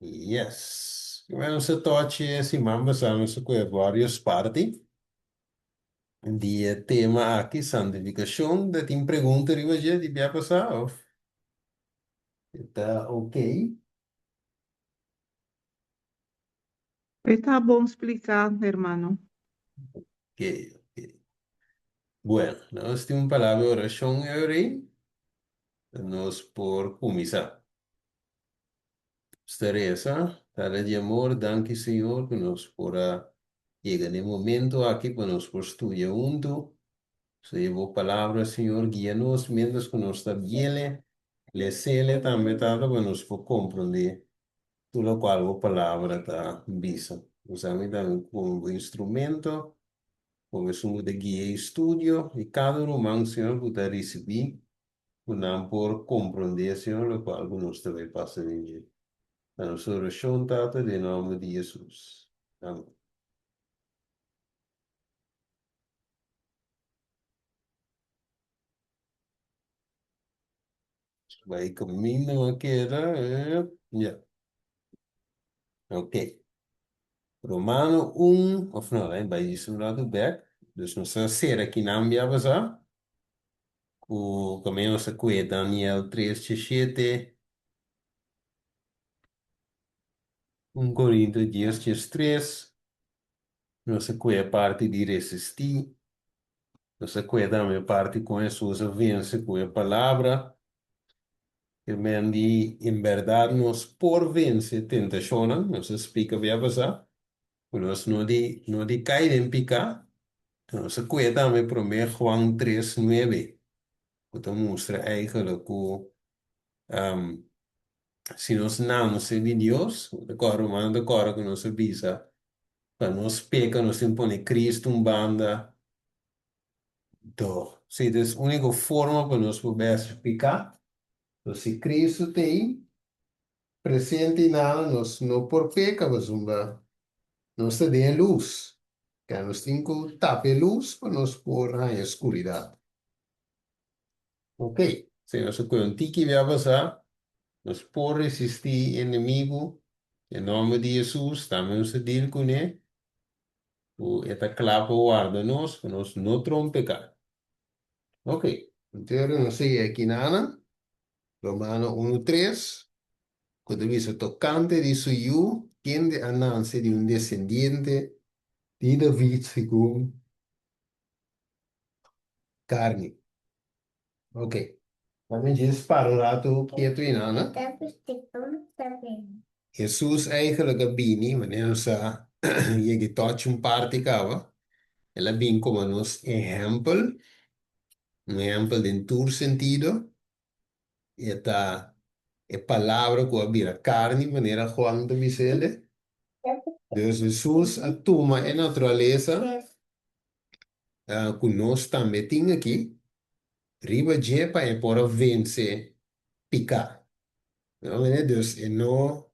Yes. Nos a tochi e siman pasá nos a kohe varios parti di e tema aki, santifikashon. Ta tin pregunta riba dje di bia pasá òf e ta okey? E ta bon spliká, hermano. Okey, okey. Bueno, nos tin un palabra di orashon eury, nos por kuminsá. Nos ta resa, Tata di amor, danki Señor ku nos por a yega na e momento aki pa nos por studia huntu. Studia bo palabra, Señor, guia nos mientras ku nos ta biele, lesele tambe, Tata, pa nos por komprondé tur lokual bo palabra ta bisa. Usa mi tambe komo bo instrumento, komo esun ku ta guia e studio i kada ruman, Señor, ku ta risibí ku nan por komprondé, Señor, lokual ku nos ta bai pasa den dje. Ta nos orashon, Tata, den nòmber di Hesus. Amèn. Bai kaminda mi a keda, ya. Oké. Romano un, òf no, bai djis un ratu bèk. Dus nos ta sera kinan bia pasá. Ku kaminda nos a kue Daniel tres djeshete, un Korinto dies 13, nos a kue parti di resistí, nos a kue tambe parti kon Hesus a vense ku e palabra, e men di en bèrdat nos por vense tentashonnan, nos a splika bia pasá. Ku nos no di no di kai den piká, nos a kue tambe promé Juan tres nuebe, ku ta mustra eigentlik ku si nos nanse di Dios, bo ta kòrda ruman ta kòrda ku nos a bisa pa nos peka nos tin pone Cristo un banda, do si ta es úniko forma ku nos por bèsha piká, si Cristo t'ei Presente i nada nos no por peka pasobra nos ta den e lus. Keda nos tin ku tapa e lus pa nos por haña skuridat. Ok, si nos a kohe un tiki bia pasá, nos por resistí e enemigu. Den nòmber di Hesus tambe nos ta dil kuné ku e ta kla pa warda nos pa nos no trompeká. Ok, anto nos a yega aki nana. Romano unu tres, ku ta bisa tokante di su yu, kende a nanse di un desendiente di David segun karni. Ok, laga mi djis para un ratu ketu i nana. Hesus eigenlijk a bini, manera nos a yega i tòch un parti kaba, el a bin komo nos ehèmpel Un ehèmpel den tur sentido, e ta e palabra ku a bira karni, manera Juan ta bis'el. Dus Hesus a tuma e naturalesa ku nos tambe tin aki riba dje pa e por a vense piká. Dus e no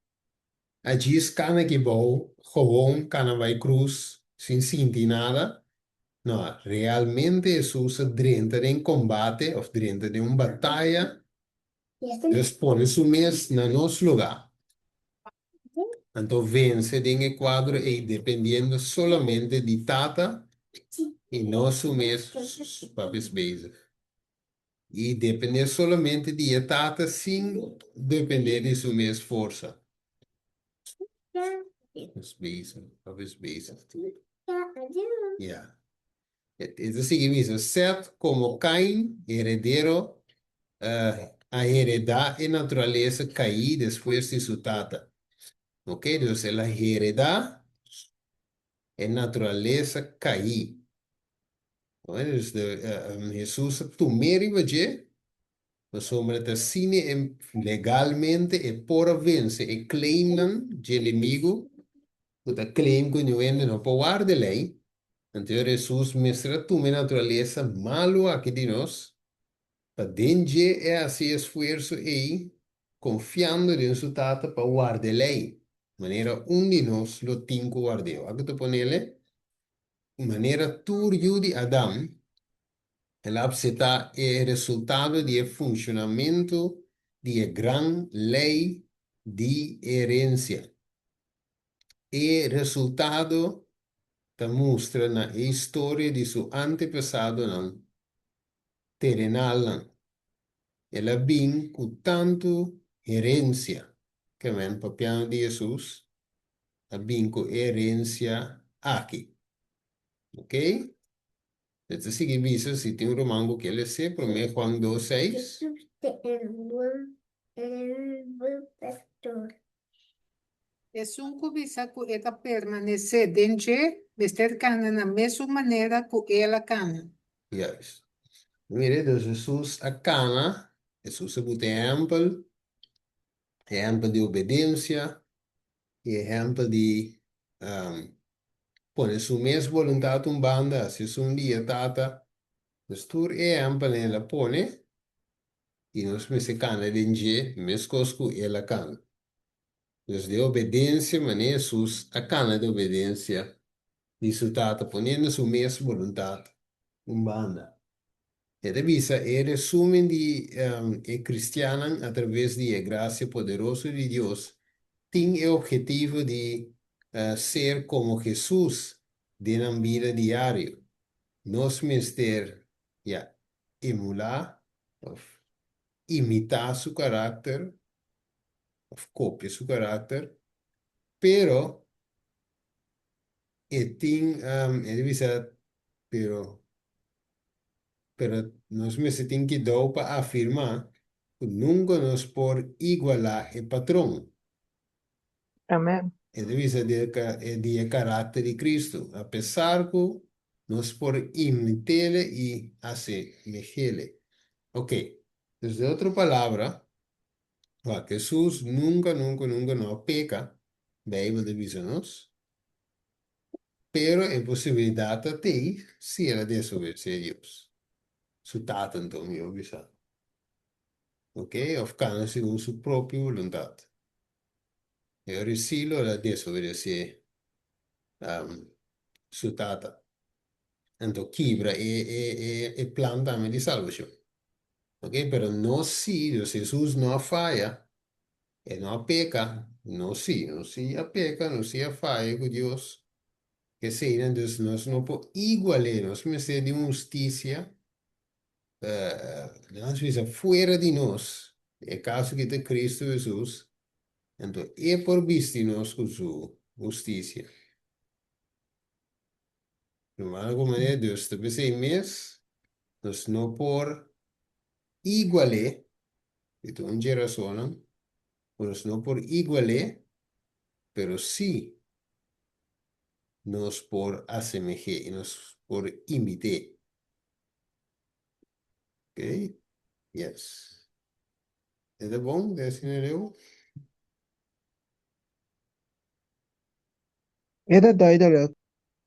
a djis kana aki bou, gewoon kana bai krus sin sinti nada, No, realmente Hesus a drenta den kombate òf drenta den un bataya, dus pone su mes na nos lugá. Anto vense den e kuadro ei dependiendo solamente di Tata i no su mes, papi es bezig, i depende solamente di e Tata sin depende di su mes forsa. Es bezig, papi es bezig. Ya. E ta sigui bisa, Seth komo Kain, heredero, a heredá e naturalesa kaí despues di su tata. Ok, dus el a heredá e naturalesa kaí. Dus Hesus a tum'é riba dje, pasobra ta asina e legalmente e por a vense e claimnan dje enemigu ku ta claim ku niun hende no por warda e lei. Anto Hesus mester a tuma e naturalesa malu aki di nos, pa den dje e hasi e esfuerso ei konfiando den su Tata pa warda e lei, manera un di nos lo tin ku ward'é. Wak ku ta ponele, Manera tur yu di Adam. El a apseptá e resultado di e funshonamentu di e gran lei di herensia. E resultado ta mustra na e historia di su antepasadonan terenalnan. El a bin ku tantu herensia, ke men papiando di Hesus, a bin ku e herensia aki. Ok? E ta sigui bisa, si tin un ruman ku ke les'é, Promé Juan dos seis. Esun ku bisa ku e ta permanesé den dje, mester kana na mesun manera ku el a kana. Juist. Mira, dus Hesus a kana, Hesus a buta ehèmpel, ehèmpel di obedensia i ehèmpel di pone su mes boluntat un banda, hasi esun di e Tata. Dus tur e ehèmpelnan el a pone i nos mester kana den dje meskos ku el a kana. Dus den obedensia, manera Hesus a kana den obedensia di su Tata, poniendo su mes boluntat un banda. E ta bisa e resumen di e kristiannan atraves di e grasia poderoso di Dios tin e obhetivo di ser komo Hesus den nan bida diario. Nos mester, ya, emulá òf imitá su karakter òf kopia su karakter, pero e tin, e ta bisa, pero Pero nos mester tin kidou pa afirmá ku nunka nos por igualá e patron. Amen. E ta bisa di e di e karakter di Kristu, apesar ku nos por imit'ele i asemeh'ele. Oke, dus den otro palabra, wak, Hesus nunka, nunka, nunka no a peka, Beibel ta bisa nos, Pero e posibilidat ta tei si el a desobedesé Dios, su Tata anto, mihó bisá. Ok, òf kana segun su propio boluntat. E ora sí lo el a desobedesé su Tata. Anto kibra e e e e plan tambe di salbashon. Ok, pero nos sí, Dios Hesus no a faya. E no a peka, nos sí, nos sí a peka, nos sí a faya ku Dios. Eseinan dus nos no por igual'é, nos mester di un hustisia, nos bisa fuera di nos, e kaso ki ta Cristo Hesus, anto E por bisti nos ku su hustisia. Normal ku manera Dios ta p'esei mes, nos no por igual'é, E ta un dje rasonnan ku nos no por igual'é, pero sí nos por asemeh'é i nos por imit'é. Ok? Yes. E ta bon den asina leu? E ta duidelijk.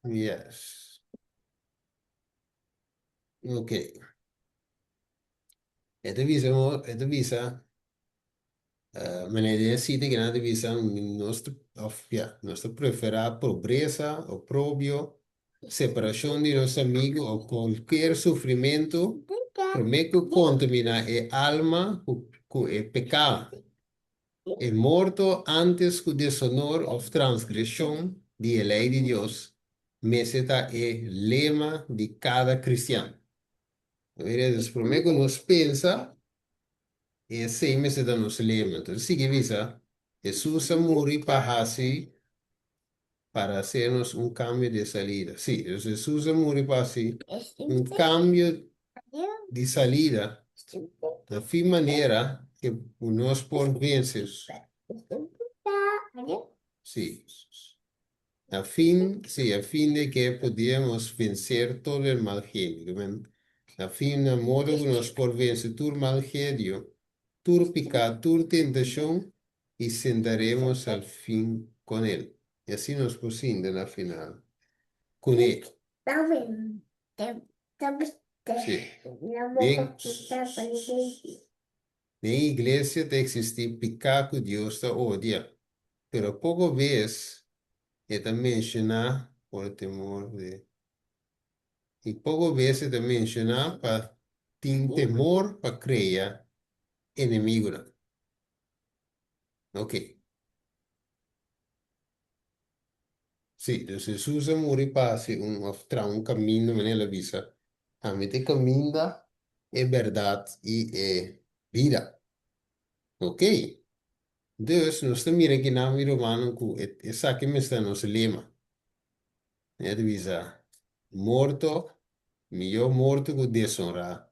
Yes. Ok. E ta bisa mo, e ta bisa, manera den e sita ki nan ta bisa nos ta, of ya, nos ta preferá pobresa, oprobio, separashon di nos amigu o kualkier sufrimentu promé ku kontaminá e alma ku e pekado. E morto ántes ku desonor òf transgreshon di e lei di Dios mester ta e lema di kada kristian. Mira, dus promé ku nos pensa, esei mester ta nos lema. Entonces sigui bisa, Hesus a muri pa hasi, para hacernos un cambio de salida. Sí, dus Hesus a muri pa hasi un cambio di salida na fin manera ku nos por vense. Sí. A fin, sí, a fin de que pudiéramos vencer todo el mal genio. A fin, na modo ku nos por vense tur mal genio, tur piká, tur tentashon, i sentaremos al fin con El. I asina nos por sinta na final kuné. Sí. Den, den iglesia ta eksistí piká ku Dios ta odia, pero poko bes e ta menshoná por temor di. I poko bes e ta menshoná pa tin temor pa krea enemigunan. Ok. Sí, dus Hesus a muri pa hasi un òf traha un kaminda, manera el a bisa, Ami ta e kaminda, e bèrdat i e bida. Ok. Dus nos ta mira kinan, mi rumannan, ku esaki mester ta nos lema. E ta bisa, Morto, mihó morto ku desonrá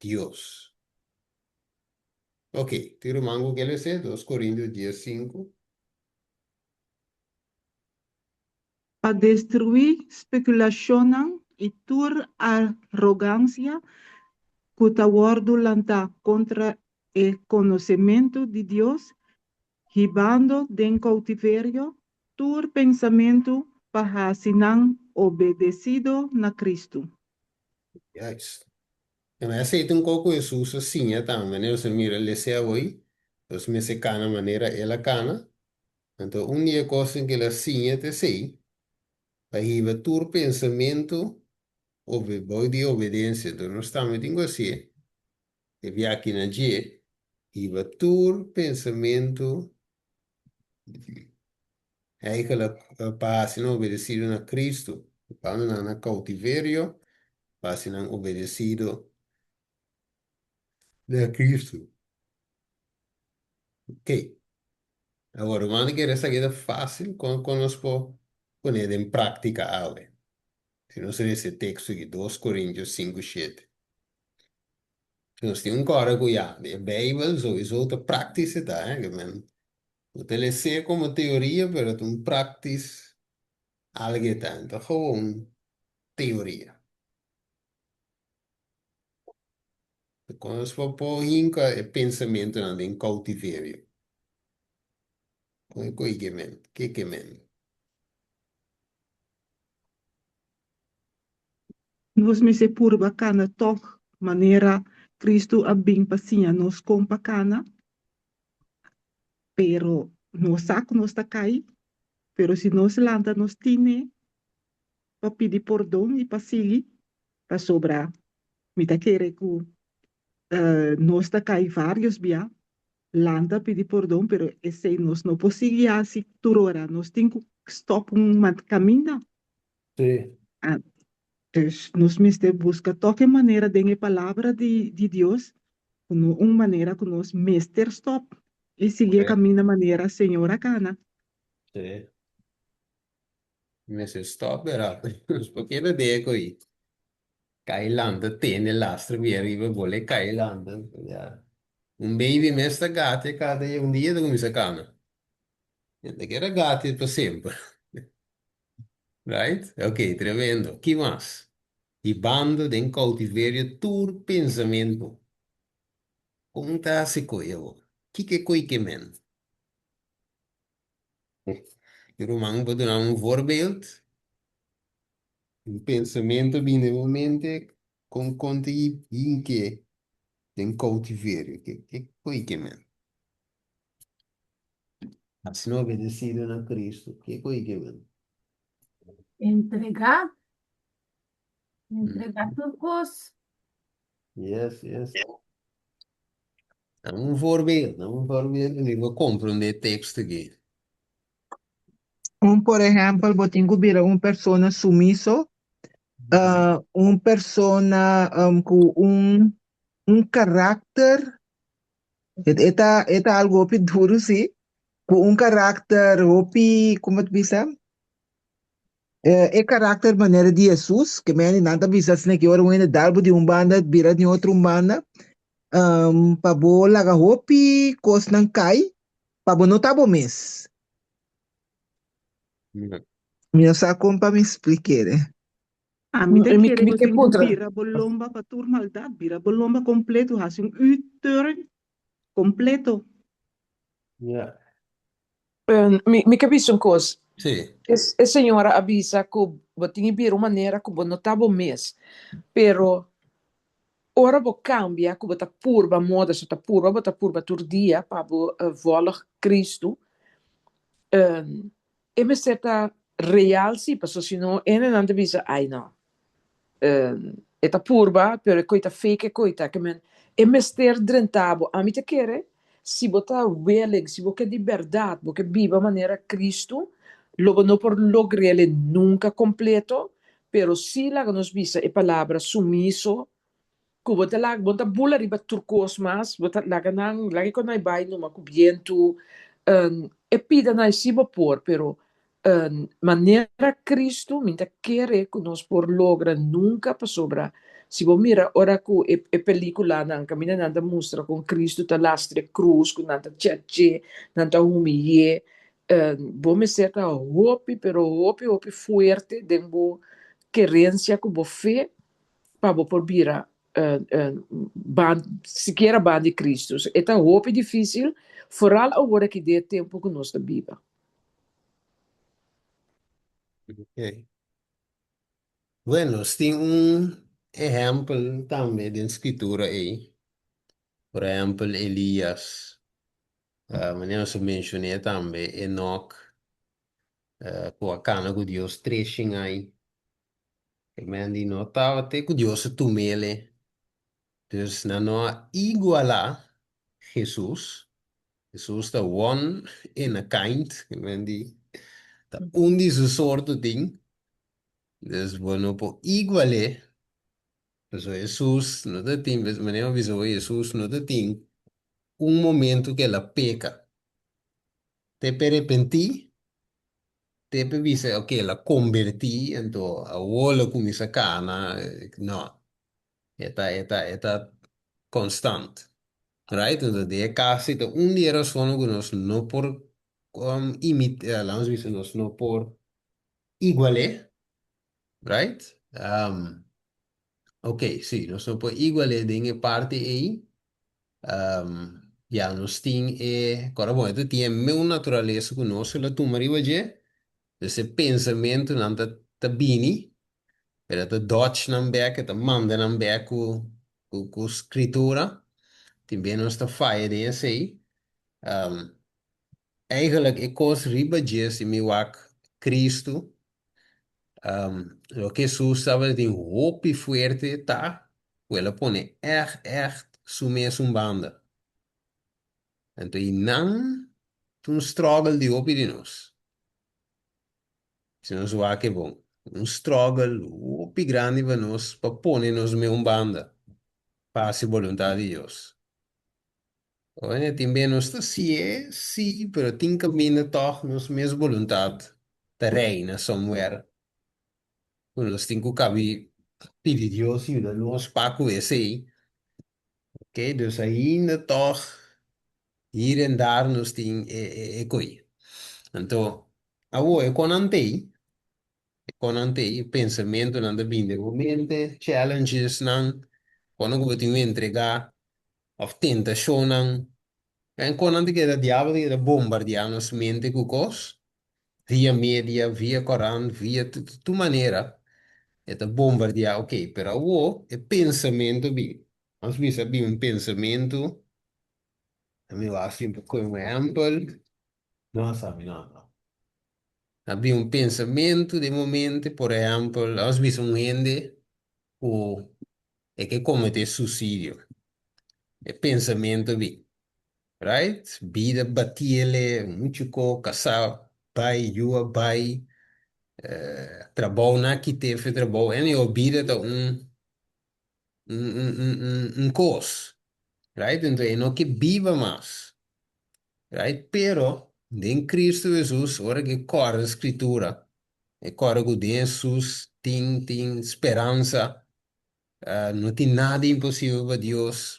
Dios. Ok, tin ruman ku ke lese Dos Korintio 10, 5. Pa destruí spekulashonnan i tur arogansia ku ta wòrdu lantá kontra e konosementu di Dios, hibando den koutiverio tur pensamentu pa hasi nan obedesido na Kristu. Juist. En esei ta un kos ku Hesus a siña tambe, manera nos a mira lese awoi, nos mester kana manera el a kana. Anto un di e kosnan ku el a siña ta esei, pa hiba tur pensamentu bou di obedensia. Anto nos tambe tin ku hasié e biaha na dje, hiba tur pensamentu Eigenlijk pa hasi nan obedesido na Cristo, hibando nan na cautiverio, pa hasi nan obedesido na Cristo. Ok. Awor, ruman kere esaki ta fácil, kon kon nos por pone den práctica awe? Si nos lesa e texto aki, 2 Corintios 5, 7. Si nos tin un kòrda ku ya, e Beibel souiso ta práktis e ta, eh, ke men no ta les'é komo teoria, pero ta un práktis algu e ta, no ta gewoon teoria. Kon nos por por hinka e pensamentunan den koutiverio? Kon e ko'i ke men? Ke ke men? Nos mester purba kana tòg manera Kristu a bin pa siña nos kon pa kana, pero nos sa ku nos ta kai, pero si nos lanta nos tine pa pidi pordon i pa sigui, pasobra mi ta kere ku nos ta kai vários bia, lanta pidi pordon, pero esei nos no por sigui hasi tur ora, nos tin ku stòp un kaminda. Ah, dus nos mester buska tòg e manera den e Palabra di di Dios ku no un manera ku nos mester stòp i sigui e kaminda manera Señor a kana. Sí. Mester stòp bera. Nos por keda den e ko'i. Kai lanta tene lastra bien ariba bole kai lanta. Ya. Un baby mes ta gatia kada un dia ta kuminsá kana. E ta keda gatia pa semper. Right? Ok, tremendo. Ki mas? Hibando den cautiverio tur pensamento. Con ta haci coy awor? Kiko e coy ke men? E ruman por duna un voorbeeld? Un pensamento bini den bo mente, con con ta hinke den cautiverio? Ke coy ke men? Asina obedecido na Cristo, ke ku i ke men? Entregá. Entregá tur kos. Yes. Dame un voorbeeld, dame un voorbeeld mi por comprende e teksto aki. Un por ehèmpel, bo tin ku bira un persona sumiso, un persona ku un un karakter. E ta e ta algu hopi duru sí, ku un karakter hopi, komo ta bisa? E karakter manera di Hesus, ke mende nan ta bisa asina ki ora un hende dal bo di un banda bira di otro un banda, pa bo laga hopi kosnan kai pa bo no ta bo mes. Mi no sa kon pa mi splik'e. Ami ta Mi, kere mi bo ke tin ku puntra. bira bo lomba pa tur maldat, bira bo lomba kompleto, hasi un U-turn kompleto. Ja. Mi, mi ke bisa un kos. Sí. E, e señora a bisa ku bo tin e bira un manera ku bo no ta bo mes. Pero ora bo kambia ku bo ta purba moda, so ta purba, bo ta purba tur dia pa bo volg Kristu. E mester ta real si, paso si no hendenan ta bisa, ai no. E ta purba, pero e koi ta fake e koi ta ke men e mester drenta bo. Ami ta kere si bo ta willing, si bo ke di bèrdat, bo ke biba manera Kristu, lo bo no por logr'el nunka kompleto, pero si laga nos bisa e palabra sumiso Ku bo ta laga, bo no ta bula riba tur kos mas, bo ta laga nan, laga e konai bai numa ku bientu, e pida nan si bo por, pero manera Cristo mi ta kere ku nos por logra nunka, pasobra si bo mira ora ku e e pelikulanan kaminda nan ta mustra kon Cristo ta lastra e krus, ku nan ta chach'é, nan ta humiy'é, bo mester ta hopi pero hopi hopi fuerte den bo kerensia ku bo fe pa bo por bira ban sikiera ban di Cristo. So, e ta hopi difícil, foral awor aki den e tempu ku nos ta biba. Ok. Bueno, nos tin un ehèmpel tambe den Skritura ei. Por ehèmpel, Elías. Manera nos a menshoné tambe, Enok, ku a kana ku Dios treshen ai. E men di no tabata te ku Dios a tum'el. Dus nan no a igualá Hesus. Hesus ta one in a kind. E men di ta un di su sorto tin. Dus bo no por igual'é. Pasobra Hesus no ta tin, manera mi a bisa bo, Hesus no ta tin un momento ku el a peka. Te p'e repentí. Te pe bisa ok el a kombertí anto awor lo kuminsá kana no e ta e ta e ta konstant right entonces den e kaso ta un di e rasonnan ku nos no por imita laga nos bisa nos no por igual'é right ok si nos no por igual'é den e parti ei. Ya nos tin e, kòrda bon, e ta tin e meun naturalesa ku nos, el a tuma riba dje, dus e pensamentunan ta ta bini, pero e ta dòch nan bèk, e ta manda nan bèk ku ku ku skritura, tin bia nos ta faya den esei. Eigenlijk e kos riba dje si mi wak Kristu, Loke Hesus tabatin hopi fuerte ta ku el a pone ègt ègt su mes un banda. Anto i nan ta un struggle di hopi di nos. Si nos wak e bon, un struggle hopi grandi pa nos pa pone nos mes un banda pa hasi boluntat di Dios. Oye, tin bia nos ta si'e, sí, pero tin kaminda tòg nos mes boluntat ta reina somewhere ku nos tin ku kabi pidi Dios yuda nos pa ku esei. Ok, dus ainda tòg hier en daar nos tin e e e koi. Anto, awor e konan t'ei, e konan t'ei, e pensamentunan ta bini den bo mente, challengesnan, kono ku bo tin ku entregá Of tentashonnan. En kon nan ta keda diabel ta keda bombardiá nos mente ku kos, via media, via korant, via tur manera e ta bombardiá. Ok, pero awor e pensamentu bin. Nos bisa bin un pensamentu, mi wak si mi por kohe un ehèmpel, no sa mi no no. A bin un pensamentu den momente, por ehèmpel, nos bisa un hende ku e ke kometé susidio. E pensamentu bin, right? Bida batiele, muchu ko, kasá bai, yu a bai, trabou nan a kit'é for trabou. Anyhow, bida ta un un un un un un kos, right? Enton e no ke biba mas, right? Pero den Cristo Hesus, ora ke kòrda Skritura, e kòrda ku den Hesus tin tin speransa, No tin nada imposibel pa Dios.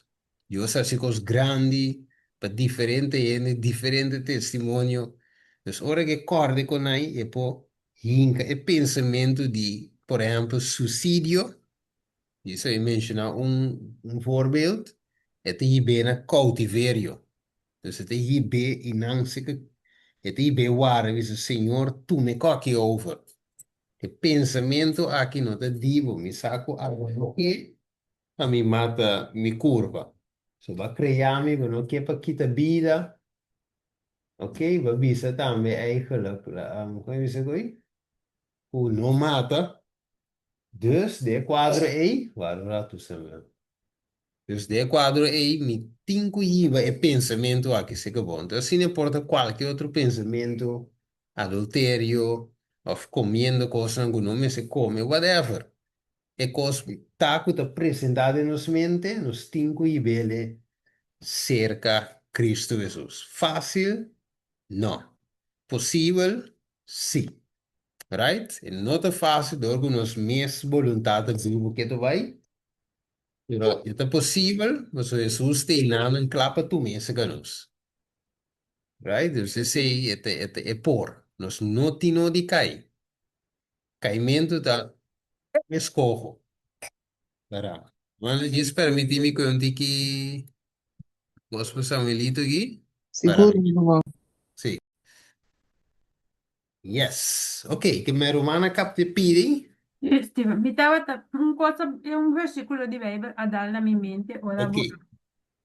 Dios a hasi kos grandi pa diferente hende, diferente testimonio. Dus ora ku e kòrda ku nan, e por hinka e pensamentu di, por ehèmpel, suisidio. Djis a menshoná un un voorbeeld, e ta hib'é na koutiverio. Dus e ta hib'é i nan si ku e ta hib'é wara i bisa, Señor, tuma e kòki over. E pensamentu aki no ta di bo, mi sa ku abo no ke pa mi mata mi kurpa. So bo a krea mi, bo no ke pa kita bida. Ok, bo a bisa tambe eigenlijk, kon e bisa ku ei? Ku no mata. Dus den e kuadro ei, wak un ratu Samuel. Dus den e kuadro ei mi tin ku hiba e pensamentu aki seka bo. Anto asina e por ta kualke otro pensamentu, adulterio òf komiendo kosnan ku no mester kome, whatever. E kos ta ku ta presentá den nos mente, nos tin ku hib'el serka Kristu Hesus. Fásil? No. Posibel? Sí. Right? E no ta fásil dor ku nos mes boluntat ta bibu ke ta bai, pero e ta posibel pasobra Hesus ta einan kla pa tuma esaki nos. Right? Dus esei e ta e ta e por. Nos no tin no di kai. Kaimentu ta eskoho. Para. Bueno, djis permití mi ku un tiki kos pa Samuelito aki. Para. Sigur, mi ruman. Sí. Yes. Ok, ke mi ruman a kap te pidi. Steven, mi tabata un cosa, un versículo di Bijbel a dal na mi mente ora Ok. bo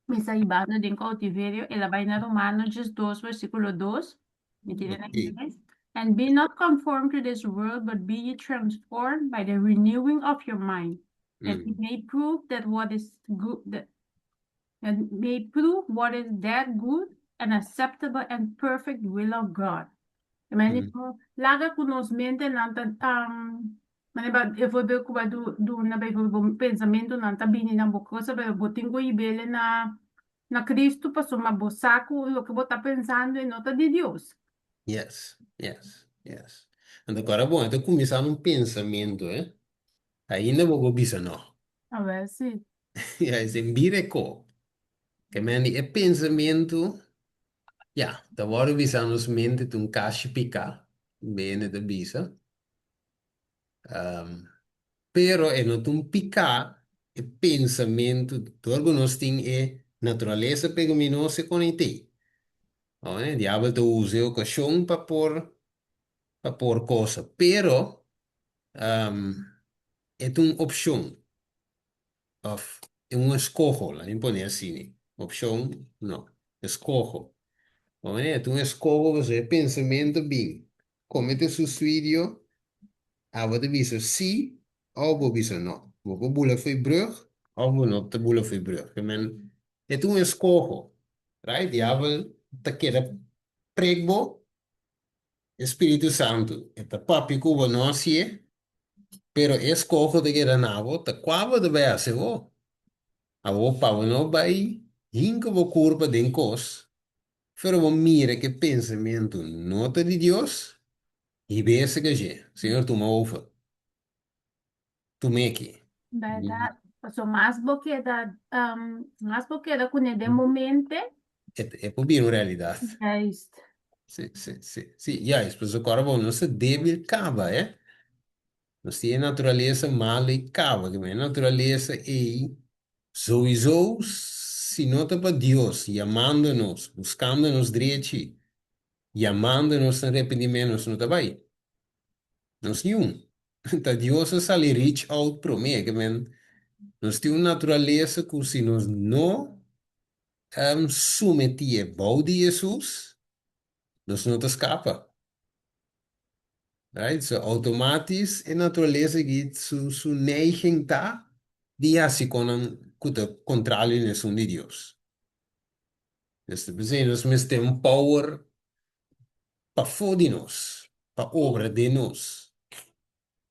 mi sa hibando den cautiverio, el a bai na Romano 12, versículo 2. Mi tira na Ok. ingles. And be not conformed to this world, but be ye transformed by the renewing of your mind, that ye may prove that what is good, that, that may prove what is that good and acceptable and perfect will of God. Men laga ku nos mente nan ta um, mane ba bijvoorbeeld ku ba du duna bijvoorbeeld bo pensamentu nan ta bini na bo cosa, pero bo tin ku hib'ele na na Cristo pasobra bo sa ku loke bo ta pensando e no ta di Dios. Yes, yes, yes. Anto kora bon, e ta kuminsá un pensamentu, eh. Ainda bo por bisa no. Awel si. Ya, esei bira e ko. Ke men di e pensamentu, ya, ta wòrdu bisa nos mente ta un kashi piká, bene ta bisa. Pero e no ta un piká e pensamentu, dor ku nos tin e naturalesa pecaminoso e konet'é. E diabel ta usa e okashon pa por pa por kosa, pero e ta un opshon òf e un eskoho, laat mi pone asina, opshon no, eskoho. E ta un eskoho pasobra e pensamentu bin komete suisidio Abo ta bisa sí òf bo bisa nò. Bo por bula fo'i brùg òf bo no ta bula fo'i brùg. Ke men e ta un eskoho, right? Diabel ta keda prek bo, e Spiritu Santu e ta papia ku bo no hasié, pero e eskoho ta keda na bo, ta kua bo ta bai hasi bo. Abo pa bo no bai hinka bo kurpa den kos, pero bo mira ku e pensamentu no ta di Dios, Hib'é ke dje, Señor tuma over. Tum'é ki. Bèrdat. Paso mas bo keda, mas bo keda kuné den bo mente. E, e por bira un realidat. Juist. Sí, sí, sí. Sí, juist. Paso kòrda bo, nos ta débil kaba, eh. Nos tin e naturalesa malu ei kaba. Ke men e naturalesa ei, souiso, si no ta pa Dios yamando nos, buskando nos drechi, Yamando nos na repentiment nos no ta bai. Nos niun. Ta Dios a sali reach out prome. Ke men nos tin un naturalesa ku si nos no sumeti e bou di Jesus, nos no ta skapa. Right? So automatis e naturalesa aki su su neiging ta di hasi konan ku ta kontrali na esun di Dios. Nos ta pensá nos mester un power pafó di nos, pa obra den nos,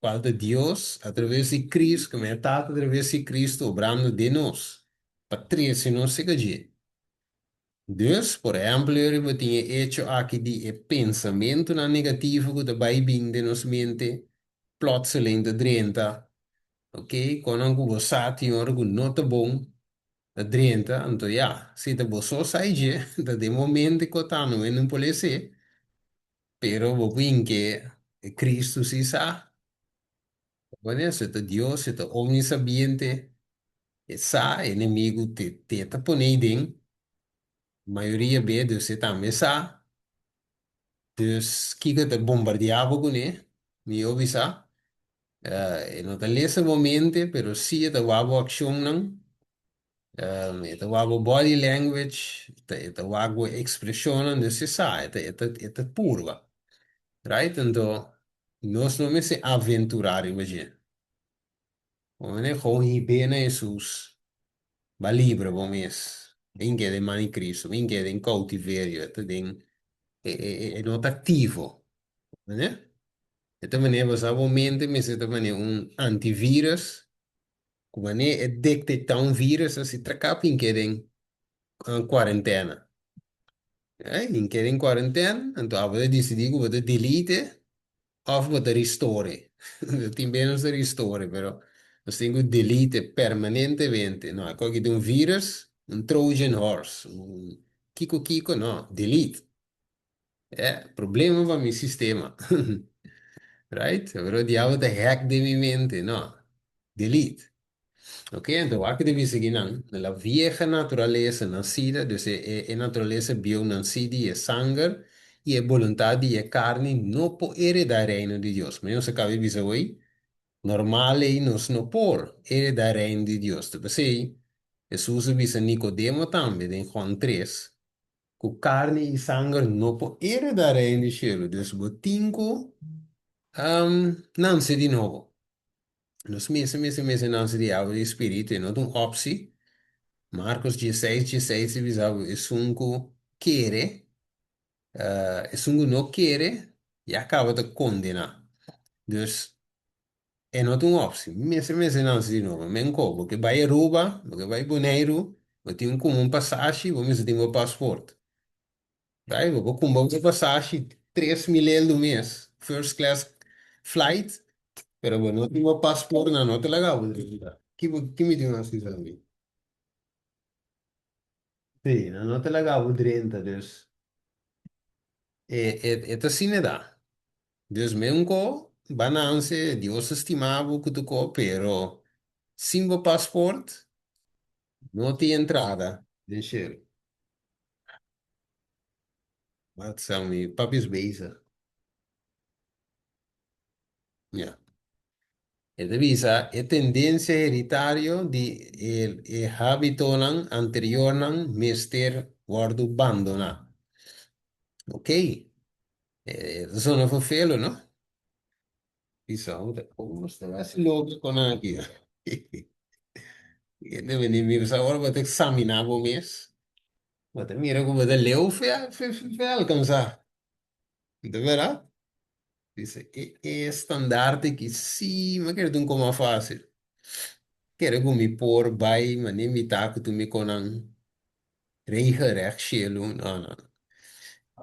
cual ta Dios a traves di Cristo, como e Tata a traves di Cristo obrando den nos, pa trece nos cerca dje. Dus, por ehempel, ora bo tin e hecho aki di e pensamentonan negativo cu ta bay bin den nos mente, plotseling ta drenta, ok, conan cu bo sa tin ora cu no ta bon, Ta drenta, anto ya, si ta bo so sai dje, ta den bo mente ku ta no en un por lese, pero bo por hinke e Cristo si sa. Bo si ta Dios, si ta omnisabiente, e sa, e enemigu te te ta pone ei den, mayoria be, dus e tambe sa, dus kiko e ta bombardia bo kuné, mihó bisa. E no ta lesa bo mente, pero sí e ta wak bo akshonnan, e ta wak bo body language, e ta wak bo ekspreshonnan, dus e sa, e ta e ta e ta purba. Right? Anto nos no mester aventurá riba dje. Bo mester gewoon hib'é na Hesus. Ba libra bo mes. Bin keda den man di Cristo. Bin keda den cautiverio. E ta den, e, e, e, e no ta activo. Entende? E ta manera bo sa bo mente mester ta manera un antivirus. Ku manera e detecta un virus asi tracá bin keda den cuarentena. Eh, bin keda den cuarentena, anto abo ta decidi ku bo ta delete Of bo ta restore. Tin bes nos ta restore, pero nos tin ku delete permanentemente. No, e koki ta un virus, un Trojan horse, un kiko kiko, no, delete. E problema pa mi sistema. Right? Pero diabel ta hack den mi mente, no, delete. Ok, anto wak ta bisa kinan, la vieja naturalesa nacida, dus e, e, e naturalesa bieu nancí di e sanger i e boluntat di e karni no por heredá e reino di Dios. Ma nos a kaba di bisa hoy, normal ei nos no por heredá e reino di Dios. Ta p'esei Hesus a bisa Nicodemo tambe den Juan tres, ku karni i sanger no por heredá e reino di shelu. Dus bo tin ku nanse di nobo. Nos mester mester mester nanse di awa di spiritu, e no ta un opsi. Marcos dieseis dieseis ta bisa bo esun ku kere, esun ku no kere ya kaba ta kondena. Dus e no ta un opsi, mester mester nanse di nobo. Men ko, bo ke bai Aruba, bo ke bai Boneiru, bo tin ku un pasashi, bo mester tin bo pasport. Bai, bo por kumba bo pasashi 3000 eldo mes, first class flight, pero bo no tin bo paspoort, nan no ta laga bo drenta. Ki bo, ki mi tin hasi tambe? Sí, nan no ta laga bo drenta, dus e, e, e ta asina da. Dus men ko, ba nanse, Dios ta stima bo ku tur ko, pero sin bo paspoort no tin entrada den shelu. Wat sa mi papi is bezig. Ja. E ta bisa e tendencia heritario di e, e habitonan anteriornan mester wordo bandona. Ok. E ta sona vervelo, no? Bisa, como ta hasi loke con aki? E ta bini mi sa ora bo ta examina bo mes. Bo ta mira ku bo ta leu fe fe fe alkansá. Ta bèrdat? Dice, e e estandarte ki sí mi a kere ta un koma fásil. Kere ku mi por bai manera mi ta ku tur mi konan regelrecht shelu. No, no, no.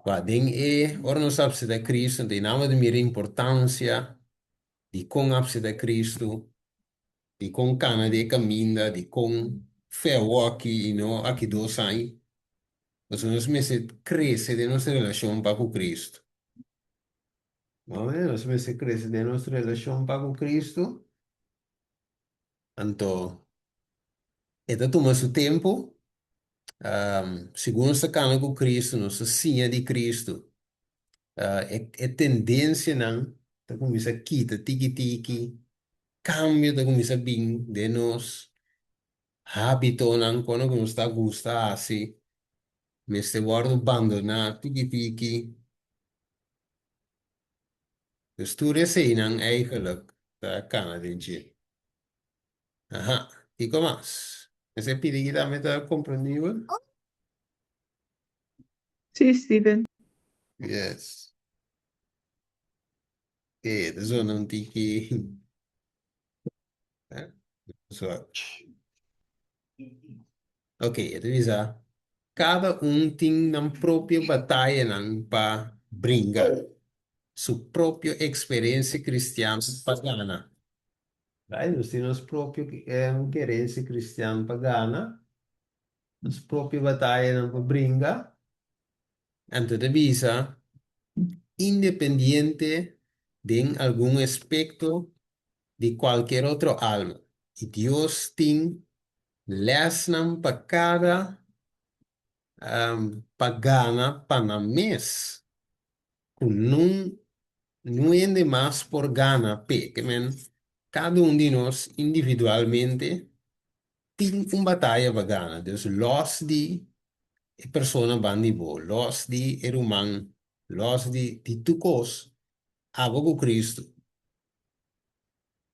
Ba den e ora nos a apseptá Cristo, anto nan bo ta mira importansia di kon apseptá Cristo, di kon kana di e kaminda, di kon fe awoki i no aki dos aña. Pasobra nos mester krese den nos relashon pa ku Cristo. Amen. Nos mester krese den nos relashon pa ku Cristo. Anto, e ta tuma su tempu. Segun nos ta kana ku Cristo, nos ta siña di Cristo. E, e tendensianan ta kuminsá kita tiki tiki, kambio ta kuminsá bin den nos hábitonan, kono ku nos ta gusta hasi, mester wòrdu bandoná tiki tiki. Dus tur eseinan eigenlijk ta kana den dje. Aha, kiko mas? Esei pidi ki tambe ta komprendibel? Sí, Steven. Yes. E ta zona un tiki. So, ok, e ta bisa, kada un tin nan propio batayanan pa bringa, su propio eksperensia kristian pa gana. Right? Nos tin nos propio kerensia kristian pa gana, nos propio batayanan pa bringa. Anto ta bisa, independiente den algun aspekto di kualker otro alma, i Dios tin lèsnan pa kada pa gana pa nan mes, ku nun nun hende mas por gana p'e. Ke men, kada un di nos individualmente tin un bataya pa gana. Dus lòs di e persona banda di bo, lòs di e ruman, lòs di di tur kos, abo ku Kristu.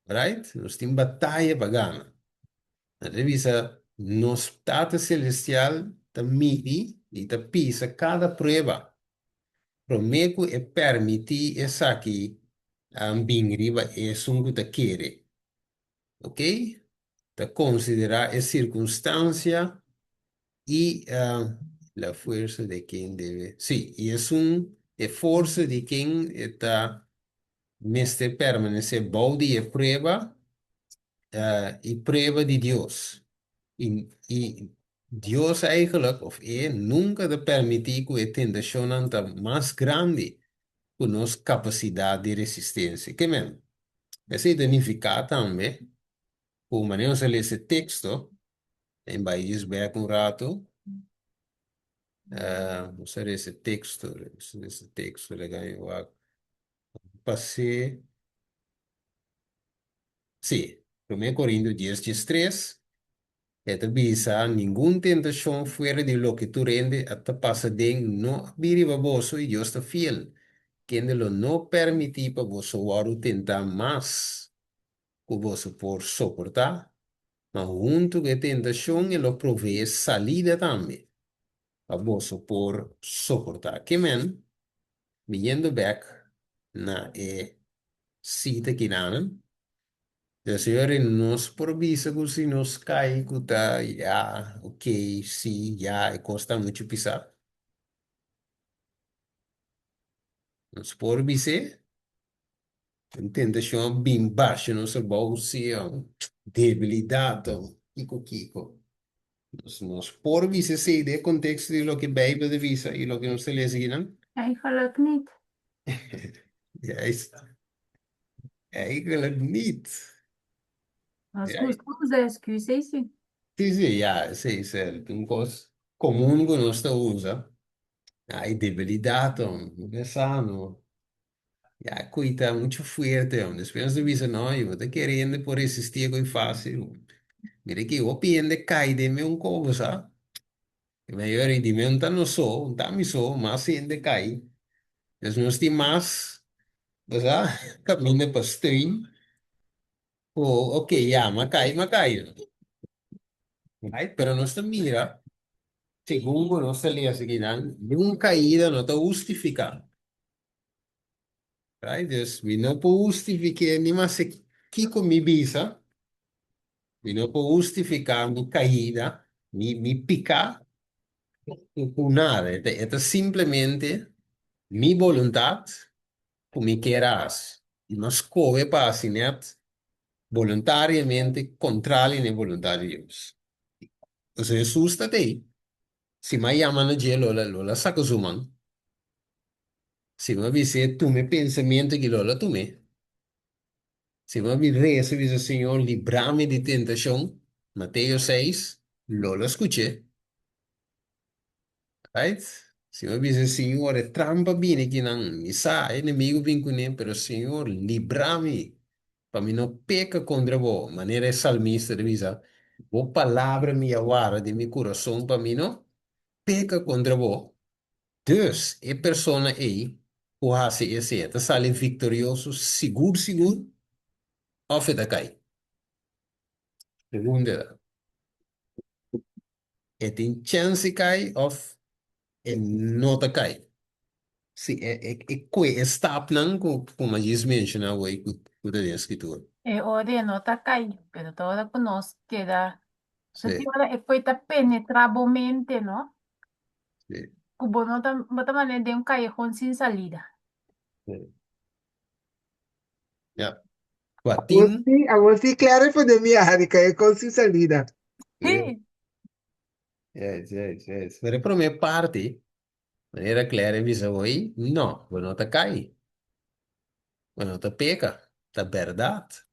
Right? Nos tin bataya pa gana. Nan ta bisa, Nos Tata Selestial ta midi i ta pisa kada prueba promé ku e permití esaki bin riba esun ku ta kere. Ok? Ta konsiderá e sirkunstansia i la fuersa de ken debe, sí, i esun e forsa di ken e ta mester permanesé bou di e prueba i prueba di Dios. I, i Dios eigenlijk, of e, nunka ta permití ku e tentashonnan ta mas grandi ku nos kapasidat di resistensia. Ke men? Esei ta nifiká tambe ku manera nos a lesa e teksto, en bai djis bèk un ratu, nos a lesa e teksto, nos a lesa e teksto, laga mi wak, pas'é. Sí, Promé Korintio dies 13, e ta bisa, Ningun tentashon fuera di loke tur hende a ta pasa den no a bin riba boso, i Dios ta fiel, kende lo no permití pa boso wòrdu tentá mas ku boso por soportá, ma huntu ku e tentashon e lo proveé salida tambe pa boso por soportá. Ke men, biniendo bèk na e sita kinanan, de señor i nos por bisa ku si nos kai ku ta ya, ok, si, ya, e kos ta muchu pisá. Nos por bis'é, un tentashon a bin basha nos abou, si, debilidat, kiko kiko. Nos nos por bisa esei den e konteksto di loke Beibel ta bisa i loke nos ta lesa akinan? Eigenlijk niet. Juist. Eigenlijk niet. Nos Ja. gusta usa excuus, ei sí. Sí, sí, ja, esei es un kos komun ku nos ta usa. Ai, debilidat, no ta sa, no. Ya, koe ta mucho fuerte, hombre. Despues nos ta bisa, no, yo ta kere hende por resistí e koe fácil. Mira ki hopi hende kai den meun kobo, sa. E mayor di meun ta no so, un ta mi so, mas hende kai. Dus nos tin mas, bo sa, kaminda pa steun. Ku, ok, ya, m'a kai, m'a kai. Right? Pero nos ta mira, segun ku nos ta lesa akinan, niun kaida no ta hustifiká. Right? Dus mi no por hustifiké ni maske kiko mi bisa, mi no por hustifiká mi kaida, mi mi piká ku nada. E ta e ta simplemente mi boluntat ku mi kier a hasi. I mi a skohe pa hasi nèt boluntariamente kontrali na e boluntat di Dios. Pasobra Hesus ta t'ei. Si mi a yama na dje lo lo a saka su man. Si mi a bis'é tuma e pensamentu aki lo a tum'é. Si mi a bin resa i bisa Señor libra mi di tentashon, Mateo seis, lo a skuch'é. Right? Si mi a bisa Señor e trampa bini akinan, mi sa e enemigu bin kuné, pero Señor libra mi pa mi no peka kontra bo, manera e salmista ta bisa, Bo palabra mi a warda den mi kurason pa mi no peka kontra bo. Dus, e persona ei ku hasi esei e ta sali viktorioso sigur sigur òf e ta kai? Pregunta ta, E tin chèns di kai òf e no ta kai? Si e e e kue e stapnan ku ku mi a djis menshoná awor ku ku ta den Skritura. E ora e no ta kai, pero ta ora ku nos keda So Sí. ki ora e kue ta penetrá bo mente, no? Sí. Ku bo no ta, bo ta manera den un kayehon sin salida. Sí. Ja. Kua Awor tin. sí, awor sí, Clara pone mi ari, kayehon sin salida. Sí. Sí. Yes, yes, yes. Pero e promé parti, manera Clara a bisa hoy, no, bo no ta kai. Bo no ta peka. Ta bèrdat.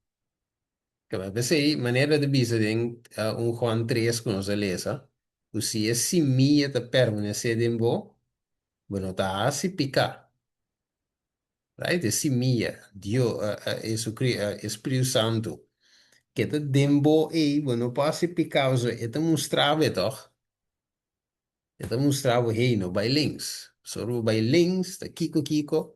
Kaba p'esei, manera ta bisa den un Juan tres ku nos a lesa, ku si e simia ta permanesé den bo, bo no ta hasi piká. Right? E simia, Dio, Hesukri, e Spiritu Santu, ke ta den bo ei, bo no por hasi piká pasobra e ta mustra bo e tòg. E ta mustra bo, hey, no bai links. Pasobra bo bai links, ta kiko kiko.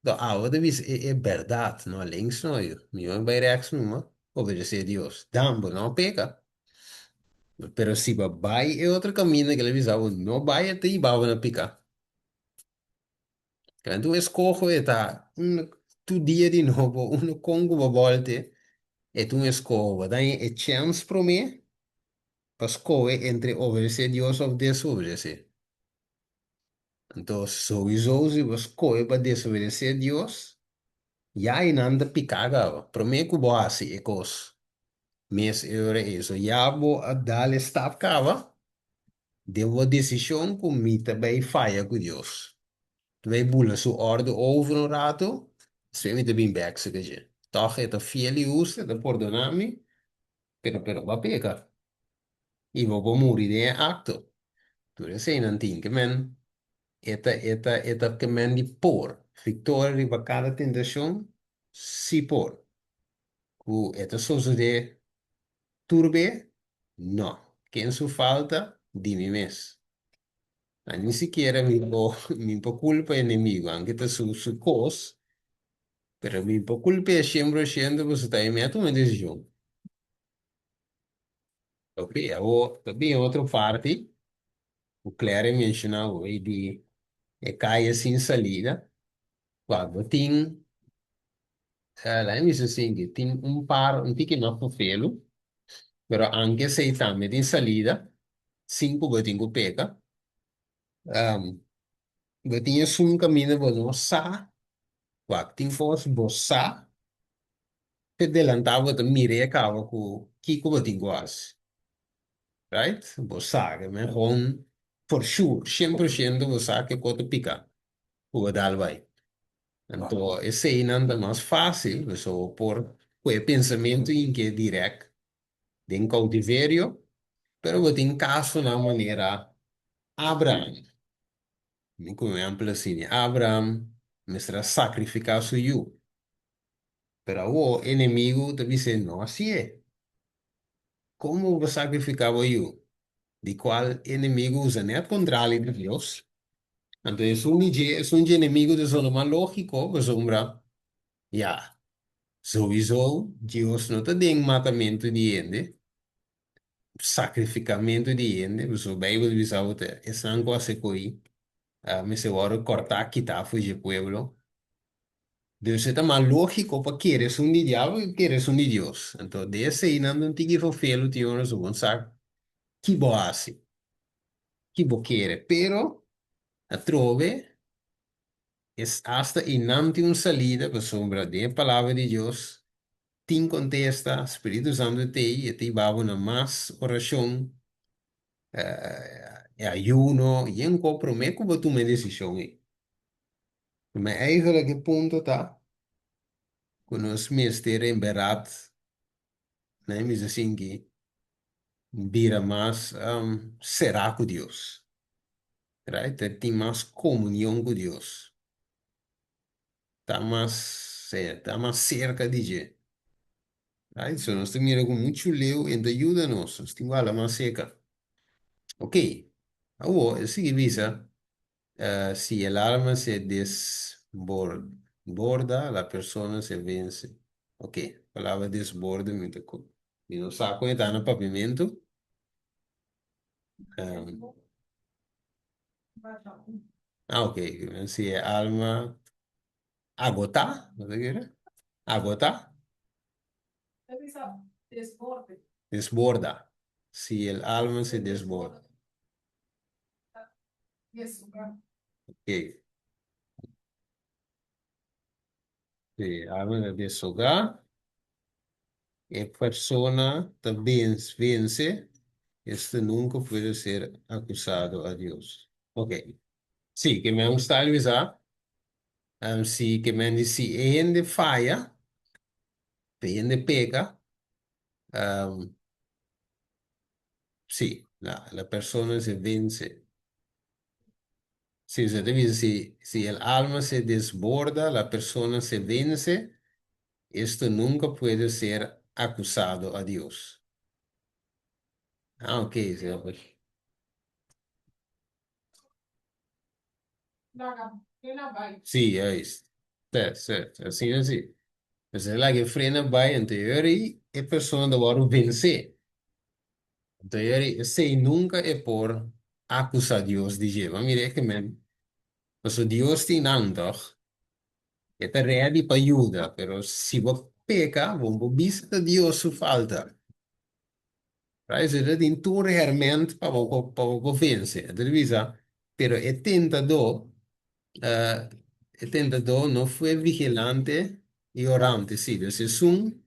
Enton abo ta bisa e e bèrdat, no links no, yu. Mihó bai rèks numa. Obedesé Dios. Dan bo no peka. Pero si bo bai e otro kaminda ku el a bisa bo no bai, e ta hiba bo na pika. Kende un eskoho e ta un tur dia di nobo unu kon ku bo bòlte e ta un eskoho. Bo ta haña e chèns promé pa skohe entre obedesé Dios òf desobedesé. Anto souiso si bo skohe pa desobedesé Dios ya einan ta piká kaba promé ku bo hasi e kos mes e ora ei. So ya bo a dal e stap kaba Den bo desishon ku mi ta bai faya ku Dios, ta bai bula su òrdu over un ratu, despues mi ta bin bèk serka dje. Tòg e ta fiel i hustu, e ta pordoná mi, pero pero bo a peka i bo por muri den e akto. Tur eseinan tin ke men e ta e ta e ta ke men di por viktoria riba kada tentashon? Sí por. Ku e ta sosodé Tur be? No. Ken su falta? Di mi mes. A ni sikiera mi por mi por culpa enemigo, aunke ta su su cos, pero mi por culp'é shen por shento pasobra ta e mi a tuma e decision. Ok, awor ta bin otro parti cu Clary menciona awor di e caya sin salida, cual bo tin Laat mi bisa así, tin un par, un tiki mas pufelu, pero anke esei tambe tin salida, sin ku bo tin ku peka. Bo tin esun kaminda bo no sa, wak tin kos bo sa, te delantá bo ta mira e kaba ku kiko bo tin ku hasi, right? Bo sa, ke men gewoon for sure, 100% bo sa ke ko ta pika ku bo dal bai. Anto eseinan ta mas fácil, pasobra bo por ku e pensamentu inke dirèk den koutiverio, pero bo tin kasonan manera Abraham. Mi ku un ehèmpel asina, Abraham mester a sakrifiká su yu, pero awor e enemigu ta bis'é, No hasié. Komo bo sakrifiká bo yu? Di kual e enemigu usa nèt kontrali di Dios. Anto esun di dje, esun dje enemigu ta sona mas lógiko, pasobra, ya, souiso Dios no ta den matamentu di hende, sakrifikamentu di hende, pasobra Beibel ta bisa bo ta esnan ku hasi ko'i mester wòrdu kòrtá kitá for dje pueblo. Dus e ta mas lógiko pa kere esun di diabel ku kere esun di Dios. Anto den eseinan ta un tiki fofelu tin ora su bon sa ki bo hasi. ki bo kere, pero atrobe es asta einan tin un salida pasobra den e Palabra di Dios tin kontesta, Spiritu Santu t'ei, e ta hiba bo na mas orashon, e ayuno, yen ko promé ku bo tuma e desishon ei. Ma eigenlijk e punto ta ku nos mester en bèrdat Nan mester sinti bira mas será ku Dios. Right? Ta tin mas komunion ku Dios. Ta mas, ta mas serka di dje. Right? So nos ta mira ku muchu leu e ta yuda nos. Nos tin ku hala mas serka. Ok. Awor e sigui bisa. Si el alma se desborda, la persona se vence. Ok, palabra desborde mi ta ku. Mi no sa kon e ta na papiamentu. Ah, ok. Si e alma agotá, no ta kere? Agotá? Desborda. Si el alma se desborda. Ok. Sí, alma ta deshogá. E persona ta vence, este nunca puede ser acusado a Dios. Ok. Sí, ke men gusta bisa, si ke men di si e hende faya, e hende peka, Sí, la, la persona se vence. Sí, usted te dice, si, si el alma se desborda, la persona se vence, esto nunca puede ser acusado a Dios. Ah, ok, sí, pues. Sí, juist. Sí, sí, así, así. Mester laga e frena bai, anto e ora ei e persona ta wòrdu vensé. Anto e ora ei esei nunka e por akusá Dios di dje. Bo mira e ke men, pasobra Dios tin nan tòg, e ta rèdi pa yuda, pero si bo peka, bo no por bisa ta Dios su falta. Right? So ta tin tur herment pa bo por pa bo por vense. Anto ta bisa, pero e tentadó, e tentadó no fue vigilante y orante, sí, dus esun,